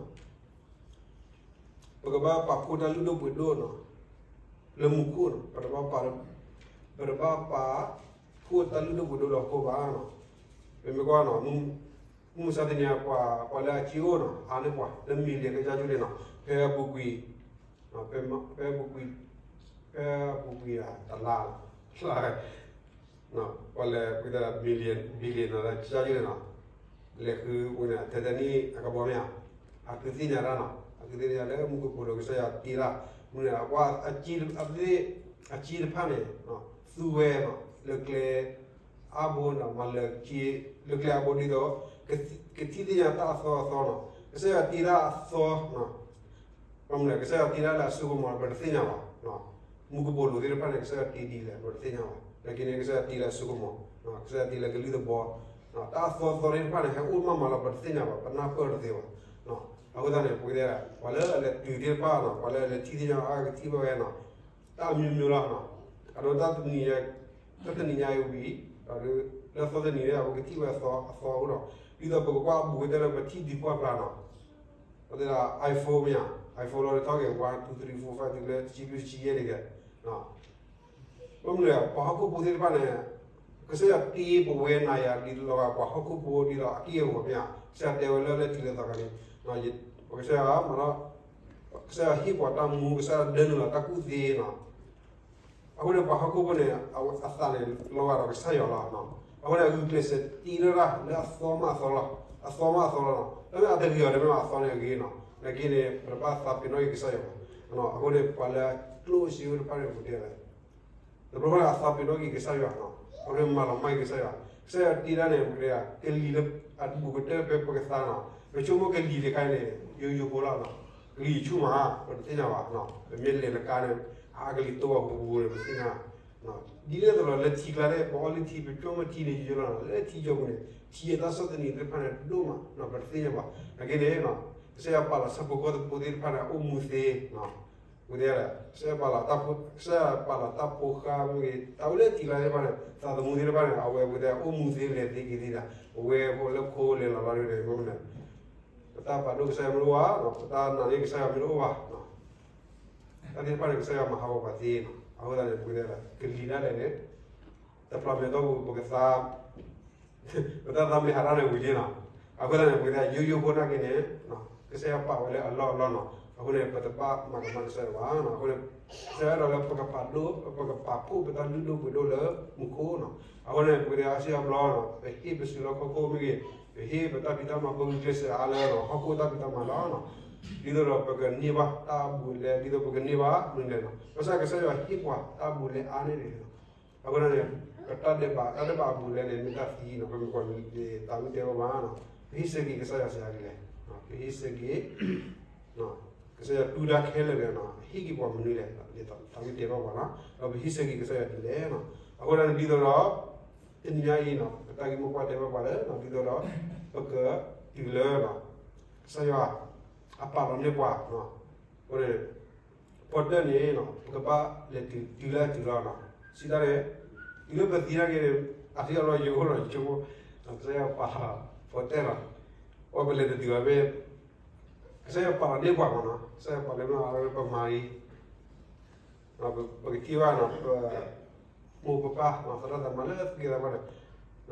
ပကဘၣ်ပာ်ဖှိၣ်တၢ်လုၢ်ဒိၣ်ပှ့ၤဒိၣ်နီၤ, လၢမူခိၣ်နီၤ, ပတဘၣ်ပာ်, ပတဘၣ်ပာ်ဖှိၣ်တၢ်လုၢ်ဒိၣ်ပှ့ၤဒိၣ်လၢဟီၣ်ခိၣ်ဘၣ်နီၤ, ပမ့ၢ်ကွၢ်နီၤ, မုၢ်မဆါတနံၤအံၤ ပှၤလၢအစ့အိၣ်နီၤ အါန့ၢ်ပှၤလၢ million ကစၢ်ကၠိန့ၣ်နီၤ, ဖဲအပူၤကွံာ် ဖဲအပူၤကွံာ်, ဖဲအပူၤကွံာ်တလါ, ပှၤလဲၤကွံာ်တၢ် million billion နီၤ ကစၢ်ယွၤန့ၣ်နီၤ, လဲၤဃုဝဲန့ၣ် Titanic အကဘီမ့ၢ်ဧါ, အသုသ့ၣ်ညါတၢ်နီၤ, အသုသ့ၣ်ညါလၢမူကပိာ်လိၤကစၢ်ယွၤတ့တၢ်, မ့ၢ်န့ၣ် အဝဲ အစ့တဖၣ်န့ၣ် သူဝဲနီၤ လၢကျဲ အါဘိနီၤ မၤလၢာ်က့ၤ လၢကျဲအါဘိဒ်သိး ကထံၣ်သ့ၣ်ညါတၢ်အသီအသီနီၤ, ကစၢ်ယွၤတ့တၢ်အသီအသီနီၤ, ဘၣ်မနုၤလဲၣ် ကစၢ်ယွၤတ့တၢ်လၢအစိကမီၤ ပတသ့ၣ်ညါဘၣ်, မူကပိာ်လိၤသ့ၣ်တဖၣ်န့ၣ် ကစၢ်ယွၤတ့ဒ်လဲၣ် ပတသ့ၣ်ညါဘၣ်, နာ်က့န့ၣ် ကစၢ်ယွၤတ့လၢအစိကမီၤ, ကစၢ်ယွၤတ့လၢကလုၢ်သဘီ, တၢ်အသီအသီသ့ၣ်တဖၣ်န့ၣ် ဟဲအိၣ်မးမးလီၤ ပတသ့ၣ်ညါဘၣ် ပနၢ်ပၢၢ်တသ့ဘၣ်, အဃိသတးန့ၣ် ပဝဲ ပှၤလၢအလဲၤတုၤသ့ၣ်တဖၣ်နီၤ ပှၤလၢအလဲၤထံၣ်သ့ၣ်ညါအါကထံၣ်ဘၣ်ဝဲနီၤ, တၢ်အမျိုးမျိုးလီၤ, အဒိ တၢ်တနံၤညါအံၤဝံၤ, လၢအသီတနံၤန့ၣ် အဝဲကထံၣ်ဝဲအသီအသီအဃိဒီး, ဒ်သိးပကကွၢ်အဘူးကတၢၢ်လၢပထံၣ်ဒံးပှၢ်ဖျါနီၤ, ပတဲဒၣ် iPhone မ့ၢ်ဧါ, iPhone လီၤထီၣ်က့ၤ one two three four five တုၤလၢတဆံဘျုးတဆံယဲၢ်န့ၣ်ကဲ, ဘၣ်မနုၤလဲၣ် ပှၤဟီၣ်ခိၣ်ဖိသ့ၣ်တဖၣ်န့ၣ် ကစၢ်ယွၤတ့ပဝဲနၤယၤဒ်သိးပှၤဟီၣ်ခိၣ်ဖိဒ်သိးအက့ၢ်အဂီၤမ့ၢ်ဧါ, ကစၢ်ယွၤတဲဝဲလၢလၢထံးလၢသီခါန့ၣ်, ပကစၢ်ယွၤမၤထီၣ်, ကစၢ်ယွၤဟ့ၣ်ပှၤတၢ်မူ ကစၢ်ယွၤဒၢနုာ်လီၤတၢ်ကူၣ်သ့နီၤ, အဃိန့ၣ် ပှၤဟီၣ်ခိၣ်ဖိန့ၣ် အသးန့ၣ်လီၤဂာ်ဒီးကစၢ်ယွၤလီၤ, အဃိန့ၣ် အဂုာ်ကျဲးစၢးတ့ထီၣ်တၢ်လၢအသီမးအသီလီၤ, အသီမးအသီလီၤနီၤ, တၢ်လၢအတဂ့ၤအီၤန့ၣ်မ့ၢ်အသီန့ၣ်အဂ့ၤနီၤ, နာ်က့န့ၣ် ပတဘၣ်သးပ့ၤနီၣ်က့ၤကစၢ်ယွၤဘၣ်, အဃိန့ၣ် ပှၤလၢကျိၣ်စ့အိၣ်တဖၣ်န့ၣ် ပတဲလဲၣ် တဘျီဘျီန့ၣ် အသးပ့ၤနီၣ်က့ၤကစၢ်ယွၤနီၤ, အဝဲမၤလီၤမၢ်က့ၤကစၢ်ယွၤ, ကစၢ်ယွၤတ့တၢ်န့ၣ် ပကတဲ ကလံၤလၢအဘူးကတၢၢ်ဖဲပကသါနီၤ, ပဆိကမိၣ်ကလံၤတခါအံၤန့ၣ် ယိယိဖိလီၤနီၤ, ကလံၤဆူၣ်မး, ပတသ့ၣ်ညါဘၣ်, ပမ့ၢ်လဲၤလၢကါန့ၣ် အကလံၤတိၢ်ဝဲဘူးဘူးန့ၣ် ပသ့ၣ်ညါ, ဒ်န့ၣ်အသိးလီၤ လၢထံကျါန့ၣ် ပအီၣ်လၢထံ ပဆိကမိၣ်ထံန့ၣ်ယိယိလီၤနီၤ, လၢထံကၠိပူၤန့ၣ် ထံအတၢ်ဆီၣ်သနံးသ့ၣ်တဖၣ်န့ၣ်ဒိၣ်မး, ပတသ့ၣ်ညါဘၣ်, နာ်က့န့ၣ် ကစၢ်ယွၤပာ်လီၤဆၣ်ဖိကီၢ်ဖိသ့ၣ်တဖၣ်န့ၣ် အအိၣ်မူသ့နီၤ ပကတဲ ကစၢ်ယွၤပာ်လီၤတၢ်ဖိဃၢ်မ့ၢ်ဂ့ၤ တၢ်အိၣ်လၢထံကျါသ့ၣ်တဖၣ်န့ၣ် သးသမူသ့ၣ်တဖၣ်န့ၣ် အဝဲပကတဲ အိၣ်မူသ့လဲၤသ့က့ၤသ့ဒၣ် ပဝဲဖိလၢခိလဲၤလီၤဘျီဒ်န့ၣ် မ့ၢ်မနုၤ ပတၢ်ပာ်ဒိၣ်ကစၢ်ယွၤမ့ၢ်တအိၣ်ဘၣ် ပတၢ်နာ်န့ၢ်ကစၢ်ယွၤမ့ၢ်တအိၣ်ဘၣ် တၢ်သ့ၣ်တဖၣ်န့ၣ် ကစၢ်ယွၤမၤဟးဂီၤပှၤသ့နီၤ အဃိသတးန့ၣ် ပကတဲ ကလံၤဒၣ်လဲာ်န့ၣ် တဖျါမဲာ်တီၢ်ပူၤ ပကသါ ပတၢ်သးမ့ၢ်ဟးထီၣ်န့ၣ်ဝံၤလံနီၤ အဃိသတးန့ၣ် ပကတဲ ယိယိဖိနာ်က့န့ၣ် ကစၢ်ယွၤပာ်ဝဲလၢအလီၢ်အလီၢ်နီၤ အဃိန့ၣ် ပတဘၣ်မၤကမၣ်ကစၢ်ယွၤဘၣ်နီၤ. အဃိန့ၣ် ကစၢ်ယွၤအဲၣ်ဒိးလၢပကပာ်ဒိၣ် ပကပာ်ဖှိၣ်ပတၢ်လုၢ်ဒိၣ်ပှ့ၤဒိၣ်လၢမူခိၣ်နီၤ. အဃိန့ၣ် ပကတဲအါစုအါဘျီနီၤ ပဟ့ၣ်ပစုလၢဟီၣ်ခိၣ်မ့ၢ်ဂ့ၤ, ပဟ့ၣ်ပတၢ်ဖံးတၢ်မၤ ပဂုာ်ကျဲးစၢးအါလၢနီၤ ဟီၣ်ခိၣ်တၢ်ဖံးတၢ်မၤလီၤနီၤ. ဒ်သိးဒီးပကန့ၢ်ဘၣ်တၢ်အဘူးအလဲ ဒ်သိးပကန့ၢ်ဘၣ်မနုၤလဲၣ်နီၤ. ဘၣ်ဆၣ်ကစၢ်ယွၤဟ့ၣ်ပှၤတၢ်အဘူးအလဲအါန့ၣ်န့ၣ်နီၤ. အဃိန့ၣ် ပတၢ်ဒဲးဘး တၢ်ဒဲးဘးအဘူးအလဲန့ၣ် မ့ၢ်တၢ်သံနီၤ. ပမ့ၢ်ကွၢ်လၢသးဝံၣ်တဲဘၣ်ဘၣ်နီၤ ပဟ့ၣ်ဆၢက့ၤကစၢ်ယွၤစံးဒ်လဲၣ်, ပဟ့ၣ်ဆၢက့ၤ ကစၢ်ယွၤတူၢ်တၢ်ခဲလၢာ်န့ၣ်နီၤ ဟ့ၣ်က့ၤပှၤမနုၤလဲၣ်, သးဝံၣ်တဲဘၣ်ပှၤနီၤ ဒီးပဟ့ၣ်ဆၢက့ၤကစၢ်ယွၤဒ်လဲၣ်နီၤ. အဃိန့ၣ် ဒ်သိးဒီး တနံၤညါအံၤနီၤ ပတၢ်ဂ့ၢ်မိၢ်ပှၢ်တဲဘၣ်ပှၤလၢ ဒ်သိးဒီး ပကတုၤလၢ ကစၢ်ယွၤ အပာ်လီၤန့ၢ်ပှၤ အဃိန့ၣ် ဖီတၢၢ်န့ၣ် ပကဘၣ်လဲၤတုၤတုၤလၢအတုၤလီၤနီၤ. စံးတၢ်န့ၣ် တုၤလၢပသံနာ်က့န့ၣ် အထံၣ်အလီၢ်ယိာ်အိၣ်ဒီးယဆိကမိၣ် ကစၢ်ယွၤပာ်လီၤဖီတၢၢ်လီၤ. အဝဲပလဲၤတတုၤဘၣ်မ့ၢ် ကစၢ်ယွၤပာ်လီၤန့ၢ်ပှၤမ့ၢ်နီၤ ကစၢ်ယွၤပာ်လီၤန့ၢ်ပှၤ ပမၤအံၤ ပကထံၣ်ဘၣ်နီၤ ပမိၢ်ပပၢ် သရၣ်သမါလၢသုကဲသးပှၢ်န့ၣ်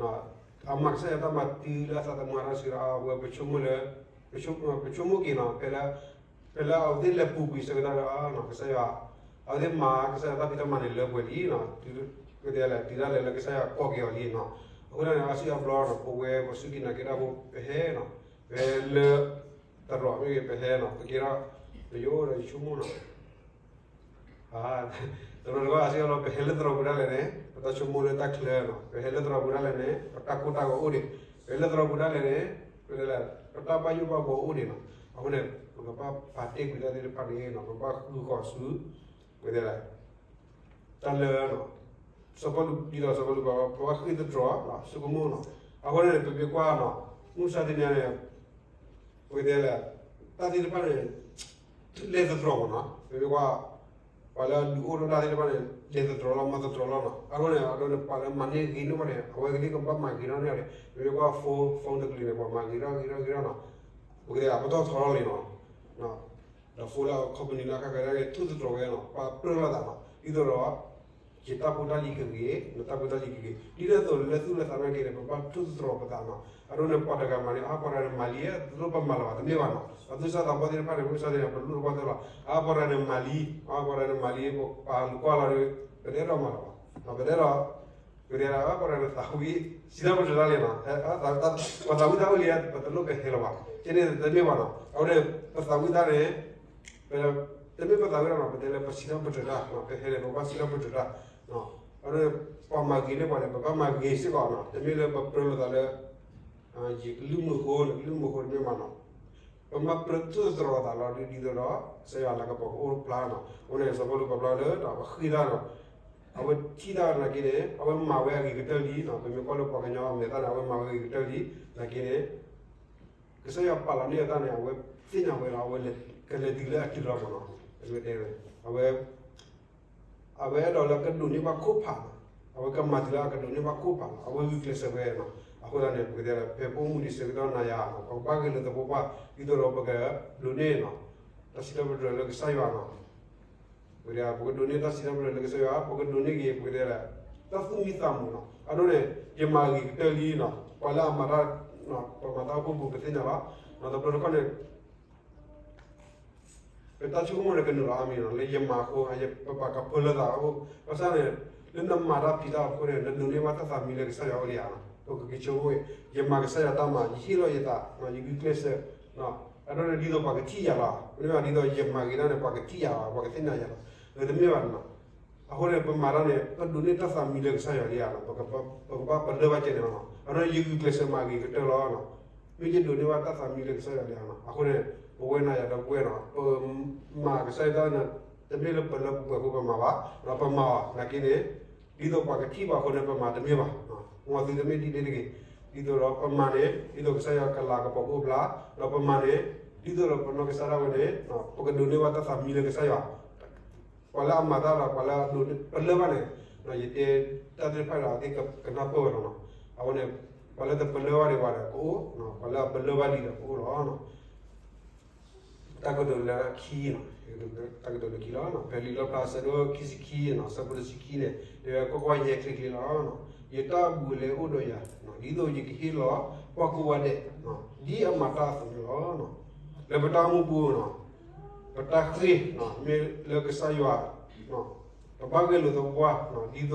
အမၤကစၢ်ယွၤတၢ်မၤတုၤလၢအသးသမူအါထီၣ်စ့ၢ်ကီးဒီး အဝဲပဆိကမိၣ်လၢ ပဆိကမိၣ်က့ၤနီၤ ဖဲလၢ ဖဲလၢအဝဲသ့ၣ်လဲၤပူၤကွံာ်ဆၢကတီၢ်ဒီး ကစၢ်ယွၤ အဝဲသ့ၣ်မၤကစၢ်ယွၤတၢ်ဖံးတၢ်မၤန့ၣ်လၢပှဲၤလံနီၤ ကတဲလဲၣ် တုၤဒၣ်လဲာ်လၢကစၢ်ယွၤကိးက့ၤအီၤလံနီၤ. အဃိန့ၣ် အါစုအါဘျီနီၤ ပဝဲပှၤစူၢ်က့ၤနာ်က့ၤတၢ်ဖိ ပဟဲနီၤ ပဟဲလၢ သရိာ်မ့ၢ်ဂ့ၤ ပဟဲနီၤ ပကဲထီၣ် ပယိဒီးယဆိကမိၣ်နီၤ တဘျီတခီၣ်အါစုအါဘျီ ပဟဲလၢသရိာ်ပူၤဒၣ်လဲာ်န့ၣ် ပတၢ်ဆိကမိၣ်လၢတၢ်ချၢနီၤ ပဟဲလၢသရိာ်ပူၤဒၣ်လဲာ်န့ၣ် ပတၢ်ကိၢ်တၢ်ဂီၤအိၣ်ဒံး ပဟဲလၢသရိာ်ပူၤဒၣ်လဲာ်န့ၣ် ပတၢ်ဘၣ်ယိၣ်ဘၣ်ဘှီအိၣ်ဒံးနီၤ. အဃိန့ၣ် ပကဘၣ်ပာ်တ့ၢ်ကွံာ်တၢ်သ့ၣ်တဖၣ်န့ၣ်နီၤ ပဘၣ်ဃုဃီၤဆူ ပကတဲလဲၣ် တၢ်လၢ စီၤပီလူး ဒ်သိးစီၤပီလူး ပဘၣ်ဃ့ၢ်သတြီၤ ဆိကမိၣ်နီၤ. အဃိန့ၣ် ပမ့ၢ်ကွၢ်နီၤ မုၢ်မဆါတနံၤန့ၣ် ပကတဲလဲၣ် တၢ်သ့ၣ်တဖၣ်န့ၣ် လဲၤသတြီၤမးနီၤ. ပမ့ၢ်ကွၢ် ပှၤလၢအဒုးအိၣ်ထီၣ်တၢ်သ့ၣ်တဖၣ်န့ၣ် လဲၤသတြီၤလီၤ မၤသတြီၤလီၤနီၤ. အဃိန့ၣ် အဒိန့ၣ် ပှၤလၢမၤန့ၢ်ဂ့ၤန့ၢ်ဘၣ်န့ၣ် အဝဲသ့ၣ်ကဘၣ်မၤဂ့ၤထီၣ်န့ၢ်အီၤန့ၣ် ပမ့ၢ်ကွၢ် phone phone တကလုာ်န့ၣ် ပှၤမၤဂ့ၤထီၣ်ဂ့ၤထီၣ်ဂ့ၤထီၣ်နီၤ. ပကတဲအပတီၢ်ထီထီၣ်လံနီၤ ဒီး phone လၢ company လၢအခါခါန့ၣ် ထူၣ်သတြီၤဝဲနီၤ ပှၤပြၢလိာ်သးနီၤ ဒ်သိးဒီး ယတၢ်ဖိတၢ်လံၤကဂ့ၤ နတၢ်ဖိတၢ်လံၤကဂ့ၤ ဒ်န့ၣ်အသိးလၢသူၣ်လၢသးနာ်က့န့ၣ် ပဘၣ်ထူၣ်သတြီၤပသးနီၤ. အဒိန့ၣ် ပှၤတဂၤမၤန့ၢ် အါ ပှၤတဂၤန့ၣ်မၤလံ တလိၣ်ပမၤလၢၤဘၣ် တမ့ၢ်ဘၣ်နီၤ. ပသူၣ်စၢ်သးဘီၣ်သ့ၣ်တဖၣ်န့ၣ် မုၢ်မဆါတနံၤ ပလူၢ်တပှၢ်သ့ၣ်လီၤ အါ ပှၤတဂၤန့ၣ်မၤလံ အါ ပှၤတဂၤန့ၣ်မၤလံ ပပာ်လူၤကွၢ်လီၤဒီး ပတအဲၣ်ဒိးမၤလၢၤဘၣ် ပတအဲၣ်ဒိး ပကတဲဒၣ် ပှၤတဂၤန့ၣ်သးဝံၣ် စံးထီၣ်ပတြၢၤတၢ်လဲၣ်နီၤ ပှၤသးဝံၣ်တၢ်အိၣ်လံ ပတလိၣ်ကဟဲလၢၤဘၣ် ကဲန့ၣ်တမ့ၢ်ဘၣ်နီၤ. အဝဲန့ၣ် ပသးဝံၣ်တၢ်န့ၣ် တမ့ၢ်ပသးဝံၣ်တၢ်နီၤ ပတဲလၢပစံးထီၣ်ပတြၢၤတၢ် ပဟဲန့ၣ် ပဘၣ်စံးထီၣ်ပတြၢၤတၢ် အဝဲန့ၣ် ပှၤမၤဂ့ၤန့ၢ်ပှၤန့ၣ် ပဘၣ်မၤဂ့ၤစ့ၢ်ကီးနီၤ တမ့ၢ်လၢပပြၢလိာ်သးလၢ ယကလုၢ်မုာ်ဃိ နကလုၢ်မုာ်ဃိတမ့ၢ်ဘၣ်နီၤ. ပမၤပြၢထူၣ်သတြီၤသးလီၤ ဒ်သိးဒီး ကစၢ်ယွၤလၤကပီၤကအိၣ်ဖျါနီၤ. အဃိန့ၣ် စီၤပီလူးပာ်ဖျါလၢ ပဃ့ၢ်တၢ်နီၤ အဝဲထံၣ်တၢ်နာ်က့န့ၣ် အဝဲမၤဝဲအဂ့ၤကတၢၢ်လံနီၤ. ပမ့ၢ်ကွၢ်လၢပှၤကညီအမဲာ်သၣ်န့ၣ် အဝဲမၤဝဲအဂ့ၤကတၢၢ်လံနာ်က့န့ၣ် ကစၢ်ယွၤပာ်လီၤန့ၢ်အသးန့ၣ် အဝဲသ့ၣ်ညါဝဲလီၤ အဝဲကလဲၤတုၤလၢအတုၤလီၤမးနီၤ. အဝဲတဲဝဲ အဝဲ အဝဲအဲၣ်ဒိးလၢကဒိးန့ၢ်ဘၣ်ခိၣ်ဖးနီၤ အဝဲကမၤတုၤလၢအကဒိးန့ၢ်ဘၣ်ခိၣ်ဖးနီၤ အဝဲဂုာ်ကျဲးစၢးဝဲနီၤ. အဃိသတးန့ၣ် ပကတဲလၢ ဖဲပအိၣ်မူဒံးဆၢကတီၢ်နၤယၤနီၤ ပကဘၣ်ဂဲၤလိာ်သးဖိပှၢ် ဒ်သိးဒီးပကဒိးန့ၢ်နီၤ တၢ်စံးထီၣ်ပတြၢၤလၢကစၢ်ယွၤနီၤ. ပကတဲ ပကဒိးန့ၢ်တၢ်စံးထီၣ်ပတြၢၤလၢကစၢ်ယွၤ ပကဒိးန့ၢ်က့ၤ ပကတဲလၢ တၢ်သူၣ်မံသးမုာ်နီၤ. အဒိန့ၣ် ယမၤဂ့ၤကတၢၢ်လံနီၤ ပှၤလၢအမၤတၢ် ပမၤတၢ်အိၣ်ဖှိၣ်ပူၤပသ့ၣ်ညါလီၤ. တဘျီတခီၣ်န့ၣ် ပတၢ်ဆိကမိၣ်န့ၣ်ကနုာ်လီၤအါမံၤနီၤ လၢယမၤအဃိ ပဘၣ်ကပၢလၢသးအဃိ ဘၣ်ဆၣ်န့ၣ် လၢနမၤတၢ်ဖံးတၢ်အဃိန့ၣ် နဒိးန့ၢ်ဘၣ်တၢ်သးမံလၢကစၢ်ယွၤအိၣ်လံဧါနီၤ. ပကက့ၤဆိကမိၣ် ယမၤကစၢ်ယွၤတၢ်မၤ ယဟ့ၣ်လီၤယသး ယဂုာ်ကျဲးစၢး အဒိန့ၣ်ဒ်သိးပှၤကထံၣ်ယၤလီၤ မ့တမ့ၢ်ဒ်သိးယမၤဂ့ၤတၢ်န့ၣ် ပှၤကထံၣ်ယၤလီၤ ပှၤကသ့ၣ်ညါယၤလီၤ တမ့ၢ်ဘၣ်နီၤ. အဃိန့ၣ် ပမၤတၢ်န့ၣ် ပဒိးန့ၢ်တၢ်သးမံလၢကစၢ်ယွၤလံဧါနီၤ ပကဘၣ်ပလၢၢ်ဘၣ်ကဲန့ၣ်လီၤနီၤ. အဒိန့ၣ်ယဂုာ်ကျဲးစၢးမၤဂ့ၤကတၢၢ်လီၤနီၤ မ့ၢ်ယဒိးန့ၢ်ဘၣ်တၢ်သးမံလၢကစၢ်ယွၤလံဧါနီၤ. အဃိန့ၣ် ပဝဲနၤယၤဒီပုၢ်ဝဲၢ်နီၤ ပမၤကစၢ်ယွၤတၢ်န့ၣ် တမ့ၢ်လၢပလၢပပှဲၤအဃိပမၤဘၣ် ပမၤအီၤနာ်က့န့ၣ် ဒ်သိးပှၤကထံၣ်ဘၣ်အဃိန့ၣ် ပမၤတမ့ၢ်ဘၣ်. မ်သုတမ့ၢ်ဒ်န့ၣ်တဂ့ၤ ဒ်သိးဒီးပမၤန့ၣ် ဒ်သိးကစၢ်ယွၤကလၤကပီၤကအိၣ်ဖျါ ဒီးပမၤန့ၣ် ဒ်သိးဒီးပနီၢ်ကစၢ်ဒၣ်ဝဲန့ၣ် ပကဒိးန့ၢ်ဘၣ်တၢ်သးမံလၢကစၢ်ယွၤ ပှၤလၢအမၤတၢ်ဒီး ပှၤလၢအဒိးပလၢၢ်ဘၣ်န့ၣ် ယတဲတၢ်သ့ၣ်တဖၣ်ဒီး အဝဲသ့ၣ်ကနၢ်ပၢၢ်ဝဲလီၤနီၤ. အဝဲန့ၣ် ပှၤလၢတပလၢၢ်ဘၣ်ဒံးဘၣ်ဒီးကအိၣ် ပှၤလၢအပလၢၢ်ဘၣ်လံဒီးကအိၣ်လီၤ. တၢ်ကတိၤလၢခံနီၤ တၢ်ကတိၤလၢခံလီၤ. ဖဲလံာ်လီၣ်ဖျါအဆၢဒိၣ်ခံဆံခံနီၤ အဆၢဖိတဆံခံန့ၣ် တဲဝဲကွၢ်ကွၢ် ယဟဲချ့ချ့လီၤ. ယတၢ်အဘူးအလဲအိၣ်ဒီးယၤ ဒ်သိးယကဟ့ၣ်လီၤပှၤကိးဂၤဒဲး ဒ်အမၤတၢ်အသိးန့ၣ်လီၤ. လၢပတၢ်အိၣ်မူပူၤနီၤ ပတၢ်ဃ့ၢ် မ့ၢ်လၢကစၢ်ယွၤ ပဘၣ်ဂဲၤလိာ်သပှၢ်ပှၢ် ဒ်သိးဒီး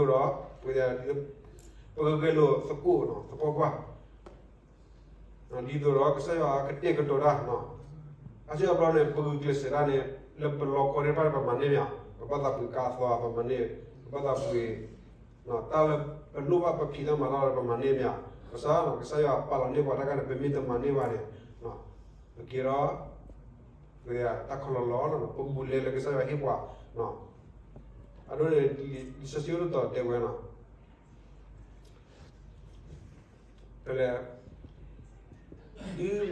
ပကဂဲၤလိာ်သကိးသပှၢ်ပှၢ် ဒ်သိးဒီးကစၢ်ယွၤကတဲာ်ကတီၤတၢ် အါစုအါဘျီန့ၣ် ပဂုာ်ကျဲးစၢးတၢ်န့ၣ် လၢပလီၤကီသ့ၣ်တဖၣ်န့ၣ် ပမၤန့ၢ်မ့ၢ်ဧါ, ပဘၣ်သးပှ့ၤကါအသီ ပမၤန့ၢ်, ပဘၣ်သးပှ့ၤ တၢ်လၢပလိၣ်ဘၣ်ပဖံးတၢ်မၤတၢ်လီၤ ပမၤန့ၢ်မ့ၢ်ဧါ, ဘၣ်ဆၣ် ကစၢ်ယွၤပာ်လီၤန့ၢ်ပှၤတၢ်ခါန့ၣ် ပမ့ၢ်တမၤန့ၢ်ဘၣ်န့ၣ် ပကဲထီၣ် တၢ်ခီလီၤလီၤ ပဘူးလဲလၢကစၢ်ယွၤဟ့ၣ်ပှၤ အဒိန့ၣ် လံာ်စီဆှံအိၣ်တတီၤတဲဝဲလီၤ ဖဲလဲၣ် ဒ်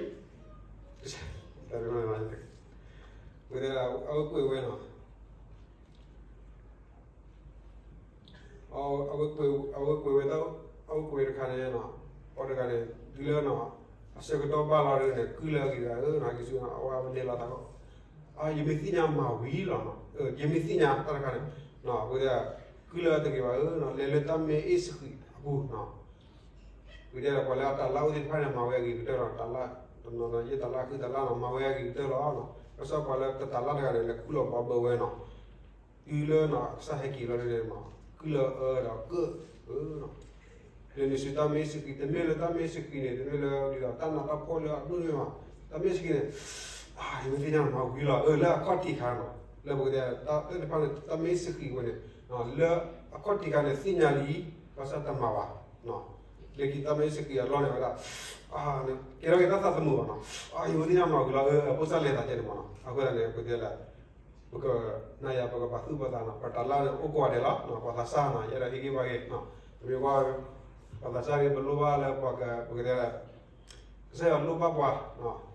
ဝဲ အဝဲကွဲးဝဲလီၤ အဝဲကွဲးဝဲတၢ် အဝဲကွဲးတခါန့ၣ် အီၤတဂၤန့ၣ် ဒ်လၢ အဆၢကတီၢ်ဘၣ်လီၤဒ်န့ၣ် ကုၢ်လၢအဂ့ၤဂၤဧၢ ယ့ၣ်ၡူး အဝဲမ့ၢ်တဲလီၤသး ယမ့ၢ်သ့ၣ်ညါမၤဝံၤလီၤ, ယမ့ၢ်သ့ၣ်ညါတၢ်တခါန့ၣ် အဝဲ ကုၢ်လၢအတဂ့ၤဘၣ်ဧၢ လဲၤလၢတၢ်မဲအ့ၣ်စဃံးအပူၤ ဝံၤဒီးပှၤလၢအတၤလၢ်အိၣ်သ့ၣ်တဖၣ်န့ၣ် မၤဝဲအဂ့ၤကတၢၢ်လီၤ, တၤလၢ် တနီၤနီၤ ယဲၢ်တၤလၢ်ဃုတၤလၢ်လီၤ မၤဝဲအဂ့ၤကတၢၢ်လီၤ, ဘၣ်ဆၣ်ပှၤလၢတတၤလၢ်တဂၤန့ၣ် လဲၤခူၣ်လီၤဘှါဘၢဝဲလီၤ, တုၤလၢကစၢ်ဟဲက့ၤလီၤဒ်န့ၣ် ကုၢ်လၢအအၢဒီးကၢၣ် လဲၤနုာ်ဆူတၢ်မဲအ့ၣ်စဃံး တမ့ၢ်လၢတၢ်မဲအ့ၣ်စဃံးန့ၣ် တမ့ၢ်လၢဒ်သိးတၢ်နးတၢ်ဖှီၣ်လၢအဒိၣ်န့ၣ်ဘၣ်, တၢ်မဲအ့ၣ်စဃံးန့ၣ် ယမ့ၢ်သ့ၣ်ညါမၤဝံၤလီၤ လၢအခီၣ်ထံးခါန့ၣ် လၢပကတဲတၢ်တဖၣ်န့ၣ် တၢ်မဲအ့ၣ်စဃံးဝဲန့ၣ် လၢအခီၣ်ထံးခါန့ၣ် သ့ၣ်ညါလံ ဘၣ်ဆၣ်တမၤဘၣ်, လၢခံတၢ်မဲအ့ၣ်စဃံးအလီၢ်န့ၣ်ဝဲဒၣ် ကဲထီၣ်က့ၤတၢ်သးသမူဘၣ်နီၤ, ယမ့ၢ်သ့ၣ်ညါမၤဝံၤလီၤ အဖိစၢ်လဲၤသးကဲန့ၣ်မးနီၤ, အဃိသတးန့ၣ် ပတဲလၢ ပကနၤယၤ ပကပာ်သူၣ်ပာ်သးနီၤ ပတၤလၢ်န့ၣ် အိၣ်ကိးဂၤဒဲးလီၤ, ပှၤသးစၢ်နီၤ ယအဲၣ်ဒိးဟ့ၣ်ဂံၢ်ဘါက့ၤ, တမ့ၢ်ကွၢ် ပှၤသးစၢ်ဂ့ၤ ပလိၣ်ဘၣ်လၢပှၤက ပကတဲလၢ ကစၢ်ယွၤလိၣ်ဘၣ်ပှၤ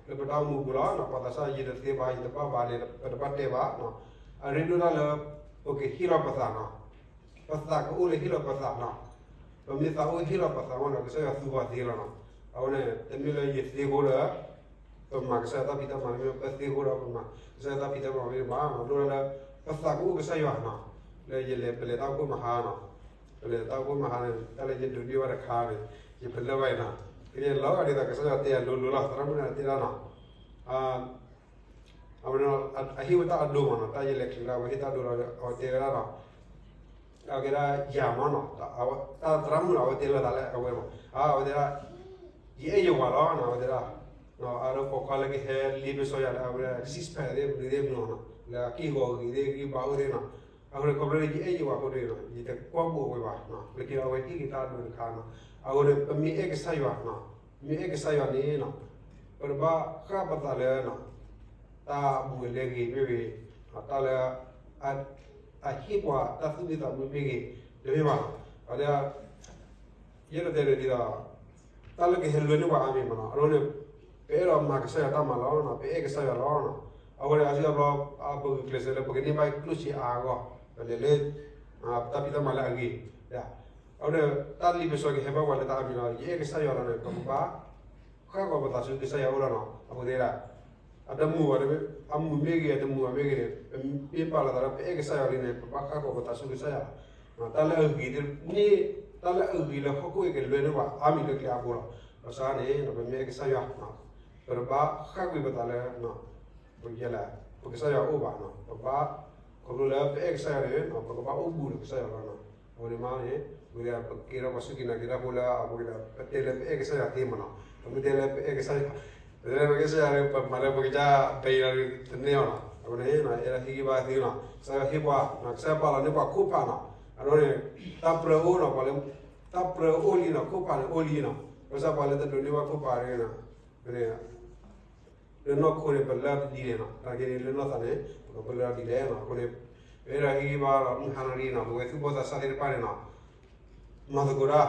လၢပတၢ်အိၣ်မူပူၤလီၤ, ပှၤသးစၢ် ယတသ့ဘၣ် ယတဘၣ်ဘၣ်န့ၣ် ပတဘၣ်တဲဘၣ်, အရ့ဒိၣ်ဒၣ်လၢ ပကဟ့ၣ်လီၤပသးနီၤ, ပသးကအိၣ်လၢဟ့ၣ်လီၤပသးနီၤ, ပမ့ၢ်သးအိၣ်ဟ့ၣ်လီၤပသးမးနီၤ ကစၢ်ယွၤသူပှၤသ့လီၤနီၤ, အဃိန့ၣ် တမ့ၢ်လၢယသ့အဃိဒီး ပမၤကစၢ်ယွၤတၢ်ဖံးတၢ်မၤ မ့ၢ်ပသ့အဃိဒီး ပမၤကစၢ်ယွၤတၢ်ဖံးတၢ်မၤမ့ၢ်ဘၣ်နီၤ, ဒိၣ်ဒၣ်လၢ ပသးကအိၣ်ကစၢ်ယွၤနီၤ, လၢယလဲၤ ပလဲၤတၢ်အိၣ်ဖှိၣ်မဟါနီၤ, ပလဲၤတၢ်အိၣ်ဖှိၣ်မဟါန့ၣ် တၢ်လၢယဒိးန့ၢ်ဘၣ်တခါန့ၣ် ယပလၢၢ်ဘၣ်အံၤနီၤ, ကဲလီၤဂာ်ဒ်သိးကစၢ်ယွၤတဲအလိၤလိၤလီၤ သရၣ်မုၣ်န့ၣ်တဲဒၣ်နီၤ အဝဲဒၣ် အဟ့ၣ်ဝဲတၢ်အဒိမးနီၤ, တၢ်ယလဲၤချုးလၢအဝဲဟ့ၣ်တၢ်အဒိလီၤ အဝဲတဲဝဲဒၣ်နီၤ, အကဲဒၣ်ယၤမးနီၤ, တၢ်သရၣ်မုၣ်နီၤ အဝဲတဲလီၤသးလၢအဝဲမး, အဝဲတဲဒၣ် ယအဲၣ်ယဝၤလီၤနီၤ အဝဲတဲဒၣ်, အဒိပိာ်ခွါလၢကဟဲလ့ပစီယၤလၢအဝဲဒၣ် six pack သ့ၣ်မနုၤသ့ၣ်မနုၤနီၤ, လၢအက့ၢ်ဂီၤဂ့ၤသ့ၣ်ဂံၢ်ဘါအိၣ်သ့ၣ်နီၤ, အဃိန့ၣ် ခီဖျိလၢယအဲၣ်ယဝၤအဃိန့ၣ် ယတကွၢ်ဘိးဝဲဘၣ်, လၢခံအဝဲဟ့ၣ်က့ၤတၢ်အဒိတခါနီၤ, အဃိန့ၣ် ပမ့ၢ်အဲၣ်ကစၢ်ယွၤနီၤ, မ့ၢ်အဲၣ်ကစၢ်ယွၤန့ၣ်နီၤ, ပတဘၣ်ဃၣ်ပသးလၢ တၢ်ဘူးအလဲဂ့ၤမ့ၢ်ဂ့ၤ, တၢ်လၢ အဟ့ၣ်ပှၤတၢ်သူၣ်မံသးမုာ်မ့ၢ်ဂ့ၤ, တမ့ၢ်ဘၣ်, အဝဲဒၣ် ယအဲၣ်ဒိးတဲန့ၣ်ဒ်သိး တၢ်လၢကဟဲလွဲန့ၢ်ပှၤအါမံၤမးနီၤ, အဒိန့ၣ် ပအဲၣ်ဒိးမၤကစၢ်ယွၤတၢ်မၤလီၤ, ပအဲၣ်ကစၢ်ယွၤလီၤ, အဃိန့ၣ် အါစုအါဘျီ ပဂုာ်ကျဲးစၢးလၢပကန့ၢ်ဘၣ်ကျိၣ်စ့အါအဂီၢ်, ပလဲၤလၢ တၢ်ဖံးတၢ်မၤလၢအဂ့ၤ, အဃိန့ၣ် တၢ်လ့ပစီကဟဲဘၣ်ပှၤလၢတၢ်အါမံၤလီၤ, ယအဲၣ်ကစၢ်ယွၤလီၤန့ၣ် ပကဘၣ် ဃၣ်ကီၤပသးဆူကစၢ်ယွၤအအိၣ်လီၤနီၤ, အဃိသတး အတမုာ်ဘၣ်, အမုာ်မ့ၢ်ဂ့ၤ အတမုာ်ဘၣ်မ့ၢ်ဂ့ၤန့ၣ် ပမ့ၢ်ပာ်လီၤသးလၢပအဲၣ်ကစၢ်ယွၤလံန့ၣ် ပဘၣ်ဃၣ်ကီၤပသးဆူကစၢ်ယွၤ, တၢ်လၢအဂ့ၤန့ၣ် တၢ်လၢအဂ့ၤလၢဟီၣ်ခိၣ်အံၤကလွဲန့ၢ်ပှၤအါမံၤလၢကျဲအါဘိလီၤ, ဘၣ်ဆၣ်န့ၣ် ပမ့ၢ်အဲၣ်ကစၢ်ယွၤ ပတဘၣ်ဃၣ်ကွံာ်ပသးလၢ ပကစၢ်ယွၤအအိၣ်ဘၣ်, ပဘၣ် ခီဖျိလၢပအဲၣ်ကစၢ်ယွၤန့ၣ် ပကဘၣ်အိၣ်ဘူးဒီးကစၢ်ယွၤလီၤ, အဃိန့ၣ်မးန့ၣ် ပကဲထီၣ်ပှၤစူၢ်က့ၤနာ်က့ၤတၢ်ဖိလၢအပကတဲ ပတဲလၢပအဲၣ်ကစၢ်ယွၤသ့မးနီၤ, ပမ့ၢ်တဲလၢပအဲၣ်ကစၢ်ယွၤ ပတဲလၢပအဲၣ်ကစၢ်ယွၤ ပမၤလၢပကစၢ်ဘဲအံၤလီၤတန့ၢ်အီၤနီၤ, အဃိန့ၣ် အဲၣ်ဒိးဟ့ၣ်ဂံၢ်ဘါသုနီၤ, ကစၢ်ယွၤဟ့ၣ်ပှၤ ကစၢ်ယွၤပာ်လီၤန့ၢ်ပှၤခိၣ်ဖးနီၤ, အဃိန့ၣ် တၢ်ပြၢအိၣ်နီၤ, ပှၤလၢ တၢ်ပြၢအိၣ်လံနီၤ, ခိၣ်ဖးန့ၣ်အိၣ်လံနီၤ, ဘၣ်ဆၣ်ပှၤလၢတဒိးန့ၢ်ဘၣ်ခိၣ်ဖးန့ၣ် လၢနီၢ်ခိန့ၣ် ပလၢဒ်လဲၣ်နီၤ, တၢ်က့န့ၣ်လၢနီၢ်သးန့ၣ် ပကပလၢဒ်လဲၣ်နီၤ, အဃိန့ၣ် ပအဲၣ်ဒိးဟ့ၣ်ဂံၢ်ဘါဒီးမုၢ်ဟါနၤရံနီၤ, ပဝဲသူၣ်ဘီၣ်သးစၢ်သ့ၣ်တဖၣ်န့ၣ်နီၤ, မၤသကိးတၢ်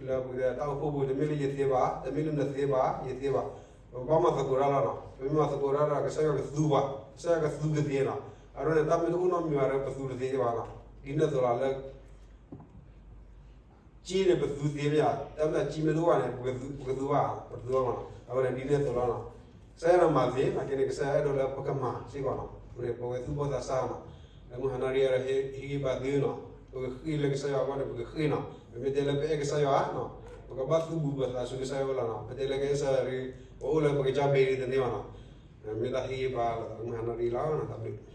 လၢပကတဲတၢ်အိၣ်ဖှိၣ်ပူၤ တမ့ၢ်လၢယသ့ဘၣ်, တမ့ၢ်လၢနသ့ဘၣ်, ယသ့ဘၣ်, ပဘၣ်မၤသကိးတၢ်လီၤနီၤ, ပမ့ၢ်မၤသကိးတၢ်ဒီး ကစၢ်ယွၤကသူပှၤ, ကစၢ်ယွၤကသူကသ့နီၤ, အဃိန့ၣ် တၢ်မ့ၢ်တအိၣ်နီတမံၤဘၣ်ဒီး ပသူတသ့ဘၣ်နီၤ, ဒ်န့ၣ်အသိးလီၤလၢ က့န့ၣ်ပသူသ့မ့ၢ်ဧါ, တၢ်မ့ၢ်က့မ့ၢ်တအိၣ်ဘၣ်န့ၣ် ပကသူဘၣ်, ပသူဘၣ်မးနီၤ, အဃိန့ၣ် ဒ်န့ၣ်အသိးလီၤနီၤ, ကစၢ်ယွၤမၤသ့, နာ်က့န့ၣ် ကစၢ်ယွၤအဲၣ်ဒိးလၢပကမၤစ့ၢ်ကီးနီၤ, အဃိန့ၣ် ပဝဲသူၣ်ဘီၣ်သးစၢ်နီၤ, လၢမုၢ်ဟါနၤရံ အဲၣ်ဒိးဟ့ၣ်ဂံၢ်ဘါသုနီၤ, ပကဃ့လၢကစၢ်ယွၤအဂီၢ်န့ၣ် ပကဃ့နီၤ, ပမ့ၢ်တဲလၢပအဲၣ်ကစၢ်ယွၤနီၤ, ပကဘၣ်သူဘူးပသးဆူကစၢ်ယွၤအအိၣ်လီၤနီၤ, ပတဲလၢကစၢ်ယွၤရံ ပအိၣ်လၢပကစၢ်ဘဲရံတန့ၢ်ဘၣ်နီၤ, မ့ၢ်တၢ်ဟ့ၣ်ဂံၢ်ဘါလီၤ သးသမူဟးနီၣ်ဒံးလီၤ တၢ်ဘျုး.